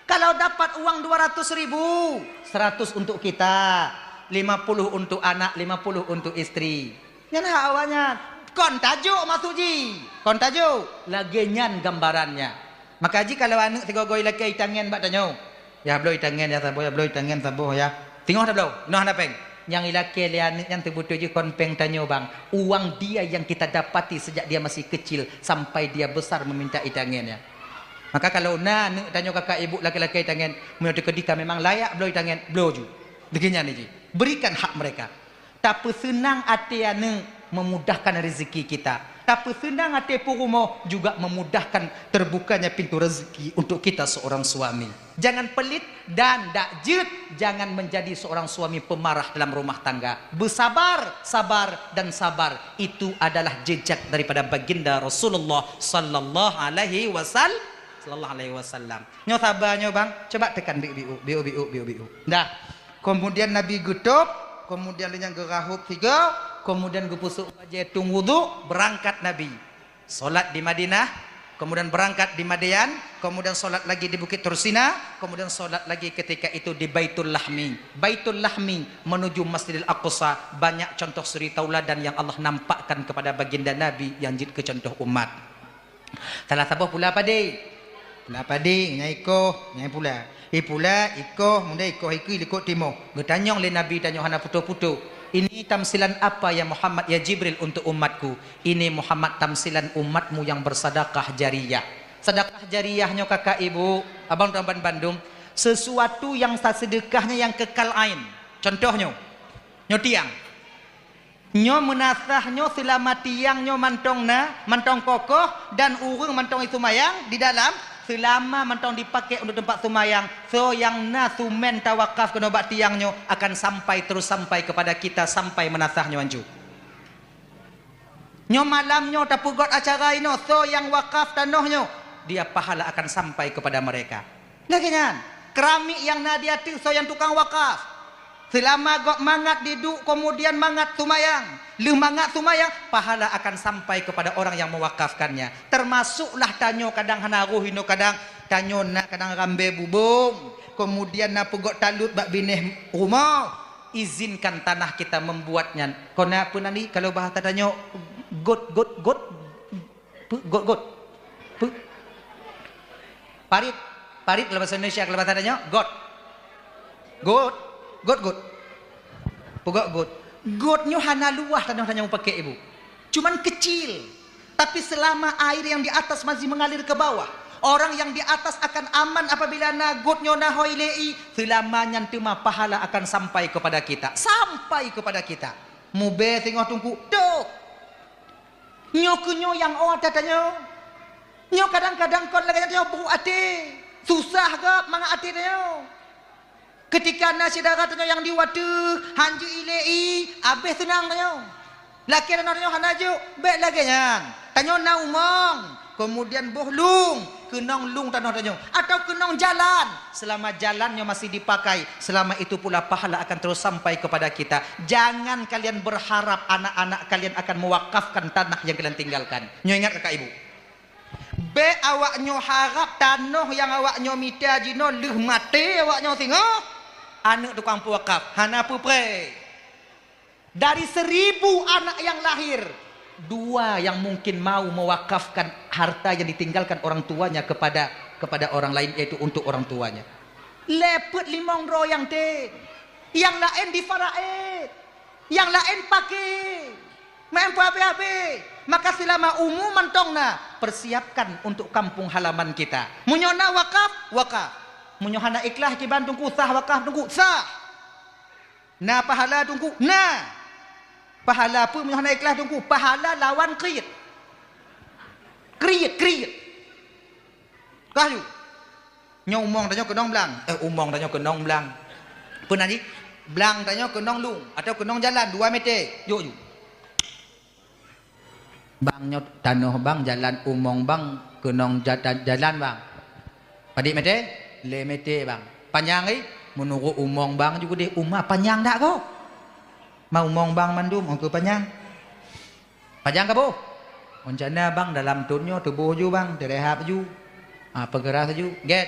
Kalau dapat uang dua ratus ribu, seratus untuk kita, lima puluh untuk anak, lima puluh untuk istri. Nyan hak awaknyan. Kon tajok maksud jih. Kon tajok. Lagée nyan gambarannya. Maka jih kalau aneuëk sigoe-goe ilakée itangen bak tanyoe, "Yah bloe itangen yah saboh, yah bloe itangen saboh yah." Singoh tabloe, inoe hana péng. Nyang ilakée lé aneuëk nyan teubeutôi jih kon péng tanyoe bang. Uang dia yang kita dapati sejak dia masih kecil sampai dia besar meminta itangen ya. Maka kalau na aneuëk tanyoe kakak ibu laki-laki itangen, meunyoe teukeudi ka memang layak bloe itangen, bloe ju. Lagée nyan jih. Berikan hak mereka. Tapeuseunang até aneuëk memudahkan rezeki kita. Tapeuseunang até peurumoh juga memudahkan terbukanya pintu rezeki untuk kita seorang suami. Jangan pelit dan dak jeuet, jangan menjadi seorang suami pemarah dalam rumah tangga. Bersabar, sabar, dan sabar. Itu adalah jejak daripada baginda Rasulullah sallallahu alaihi wasal-, sallallahu alaihi wasallam. Nyoe saba nyoe bang, coba tekan biu-biu, biu-biu, biu-biu. Dah. Kemudian Nabi geutôb, kemudian lheueh nyan geurahôb sigoe, kemudian geupeusôk bajée tueng wudhu, beurangkat Nabi. Salat di Madinah, kemudian beurangkat di Madian, kemudian salat lagi di Bukit Tursina, kemudian salat lagi ketika itu di Baitul Lahmi. Baitul Lahmi menuju Masjidil Aqsa, banyak contoh suri tauladan yang Allah nampakkan kepada baginda Nabi nyang jeuet keu contoh umat. Salah saboh pula padé. Pula padé, nyang ikoh, nyang pula. Ipula, ikoh, muda ikoh ikui likot timoh. Geutanyong lé Nabi tanyoe hana putôh-putôh. Ini tamsilan apa ya Muhammad, ya Jibril untuk umatku? Ini Muhammad tamsilan umatmu yang bersadakah jariyah. Sadakah jariyah nyoe kakak ibu, abang tuan bandum, sesuatu yang sasedekahnya yang kekal ain. Contoh nyoe, nyoe tiang. Nyoe meunasah nyoe seulama tiang nyoe mantong na, mantong kokoh, dan ureuëng mantong iseumayang di dalam, seulama mantong dipaké untuk teumpat seumayang, soe nyang na sumén tawakaf keunoe bak tiang nyoe akan sampai terus sampai kepada kita sampai meunasah nyoe ancu. Nyoe malam nyoe tapeugét acara inoe, soe nyang wakaf tanoh nyoe, dia pahala akan sampai kepada mereka. Lagée nyan, keramik nyang na di ateueh soe nyang tukang wakaf. Seulama gob mangat diduek, kemudian mangat seumayang. Lheueh mangat seumayang, pahala akan sampai kepada orang yang mewakafkannya. Termasuklah tanyoe kadang hana roh inoe kadang, tanyoe na kadang rambée bubông, kemudian na peugét talut bak binéh rumoh. Izinkan tanah kita membuat nyan. Kona peue nan di, kalau bahasa tanyoe, got, got, got. Peu-, got, got. Peu-, parit. Parit kalau bahasa Indonesia, kalau bahasa tanyoe, got. Got. Got, got. Peugét got. Got nyoe hana luwah tanoh tanyoe mupaké ibu. Cuman kecil. Tapi selama air yang di atas masih mengalir ke bawah, orang yang di atas akan aman apabila na got nyoe na hôi lé i, selama nyan teuma pahala akan sampai kepada kita. Sampai kepada kita. Mubée singoh teungku, tok. Nyoe keuh nyoe nyang ôt that tanyoe. Nyoe kadang-kadang kon lagée nyan tanyoe brok até. Susah gob mangat até tanyoe. Keutika na syedara tanyoe nyang di watée, han jeuet ilée i, abéh seunang tanyoe. Lakée tanoh tanyoe hana jok, bék lagée nyan. Tanyoe na umong, kemudian boh lueng, keunong lueng tanoh tanyoe, atau keunong jalan. Selama jalan nyoe masih dipakai, selama itu pula pahala akan terus sampai kepada kita. Jangan kalian berharap anak-anak kalian akan mewakafkan tanah yang kalian tinggalkan. Nyoe ingat kakak ibu. Bék awak nyoe harab tanoh nyang awak nyoe mita jinoe lheueh maté awak nyoe singoh, aneuëk tukang peuwakaf hana peupré. Dari seribu anak yang lahir, dua yang mungkin mau mewakafkan harta yang ditinggalkan orang tuanya kepada, kepada orang lain, yaitu untuk orang tuanya. Lé peuet limong droe nyang tem. Nyang laén difaraid. Nyang laén paké. Meu'en peuhabéh-habéh. Maka selama umu mantong na, persiapkan untuk kampung halaman kita. Meunyoe na wakaf, wakaf. Meunyoe hana ikhlas kiban teungku, sah wakaf teungku, sah. Na pahala teungku? Na. Pahala peue meunyoe hana ikhlas teungku? Pahala lawan kriet. Kriet, kriet. Ka laju. Nyoe umong tanyoe keunong blang. Eh, umong tanyoe keunong blang. Peue nan jih? Blang tanyoe keunong lueng atau keunong jalan dua meter. Jok ju. Bang nyoe tanoh bang, jalan umong bang, keunong ja-, jalan bang. Padit meter? Lhèe meter bang. Panyang, eh? Meunurot umong bang ju keudeh, uma panyang dak kok? Ma umong bang mandum, ongkeu panyang. Panyang ka boh? Rencana bang dalam thon nyoe tuboh ju bang, teurehab ju. Ah, peugeurah ju. Gèt.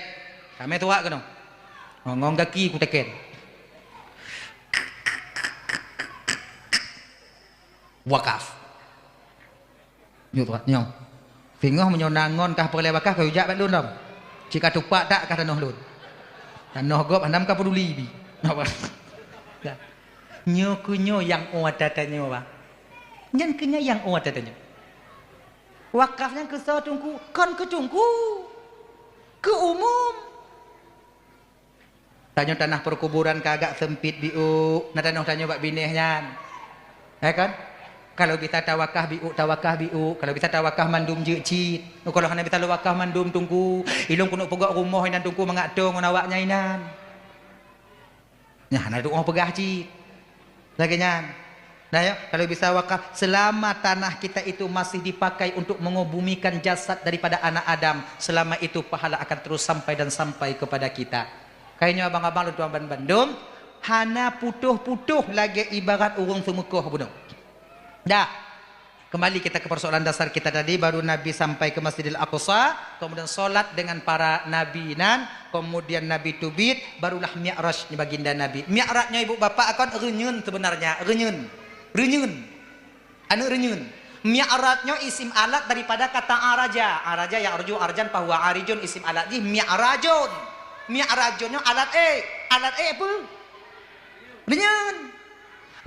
Kamé tuwak keunoe. Ngon, ngon gaki kuteken. Wakaf. Nyoe tuan, nyoe. Singoh meunyoe na ngon kah peureulèe wakaf, kah ujak bak lôn dong. Cit ka tupak tak kah tanoh lôn. Tanoh gob hana ka peuduli bi. Nyoe keuh nyoe nyang ôt ata tanyoe, bah. Nyan keuh nyan nyang ôt ata tanyoe. Wakaf nyan keu soe teungku? Kon keu teungku. Keu umum. Tanyoe tanah perkuburan ka agak sempit biôk, na tanoh tanyoe bak binéh nyan. Ya kan? Kalau bisa tawakah biôk, tawakah biôk. Kalau bisa tawakah mandum jeuet cit. Kalau hana bisa lôn wakah mandum teungku, ilôn keuneuk peugöt rumoh inan teungku mangat toe ngon awaknyan inan. Nyan hana tuoh peugah cit. Lagèe nyan. Nah, ya, kalau bisa wakaf, selama tanah kita itu masih dipakai untuk mengebumikan jasad daripada anak Adam, selama itu pahala akan terus sampai dan sampai kepada kita. Kayaknya abang-abang lôn tuan ban bandum, hana putôh-putôh lagèe ibarat ureueng seumeukoh bunoe. Dah. Kembali kita ke persoalan dasar kita tadi, baru Nabi sampai ke Masjidil Aqsa, kemudian sholat dengan para nabi nan, kemudian Nabi teubiet, barulah Mi'raj baginda Nabi. Mi'raj nyoe ibu bapak kon reunyeun sebenarnya, reunyeun. Reunyeun. Aneuk reunyeun. Mi'raj nyoe isim alat daripada kata araja. Araja ya'ruju arjan fahuwa arijun, isim alat jih mi'rajun. Mi'rajun nyoe alat ék. Alat ék peue? Reunyeun.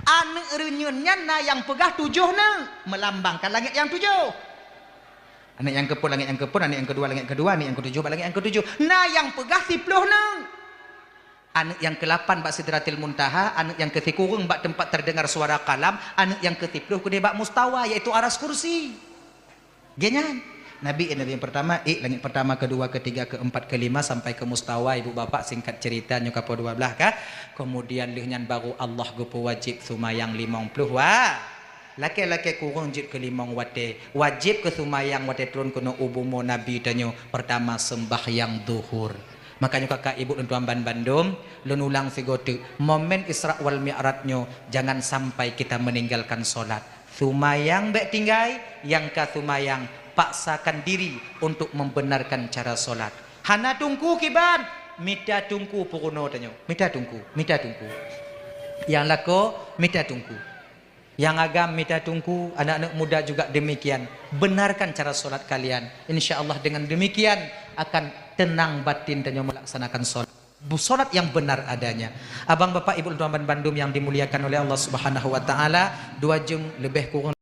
Aneuk reunyeun nyan na nyang peugah tujoh neuk, meulambangkan langét nyang tujoh. Aneuk nyang keupeuet langét nyang keupeuet, aneuk nyang keudua langét keudua, aneuk nyang keutujoh bak langét nyang keutujoh. Na nyang peugah siploh neuk. Aneuk nyang keulapan bak Sidratil Muntaha, aneuk nyang keusikureueng bak teumpat terdengar suara kalam, aneuk nyang keusiploh keudeh bak mustawa, yaitu aras kursi. Geuh nyan. Nabi, Nabi nyang pertama, ék langét pertama, keudua, keutiga, keuempat, keulima, sampai keu mustawa, ibu bapak, singkat cerita, nyoe ka poh dua blaih kah. Kemudian lheueh nyan baru Allah geupeuwajéb seumayang limong ploh wa-, lakée-lakée kureueng jeuet keu limong watée. Wajéb keu seumayang watée turun keunoe u bumoe Nabi tanyoe, pertama sembahyang zuhur. Makanya kakak ibu dan tuan ban bandum, lôn ulang sigoe teuk, momen Isra wal Mi'raj nyoe jangan sampai kita meninggalkan solat. Seumayang bék tinggai, nyang ka seumayang paksakan diri untuk membenarkan cara solat. Hana teungku kiban, mita teungku peurunoe tanyoe. Mita teungku, mita teungku. Nyang lakoe mita teungku. Nyang agam mita teungku, anak-anak muda juga demikian. Benarkan cara solat kalian. Insya Allah dengan demikian akan tenang batin tanyoe melaksanakan solat. Solat yang benar adanya. Abang, bapak, ibu, tuan ban bandum yang dimuliakan oleh Allah Subhanahu wa taala, dua jeuem leubeh kureueng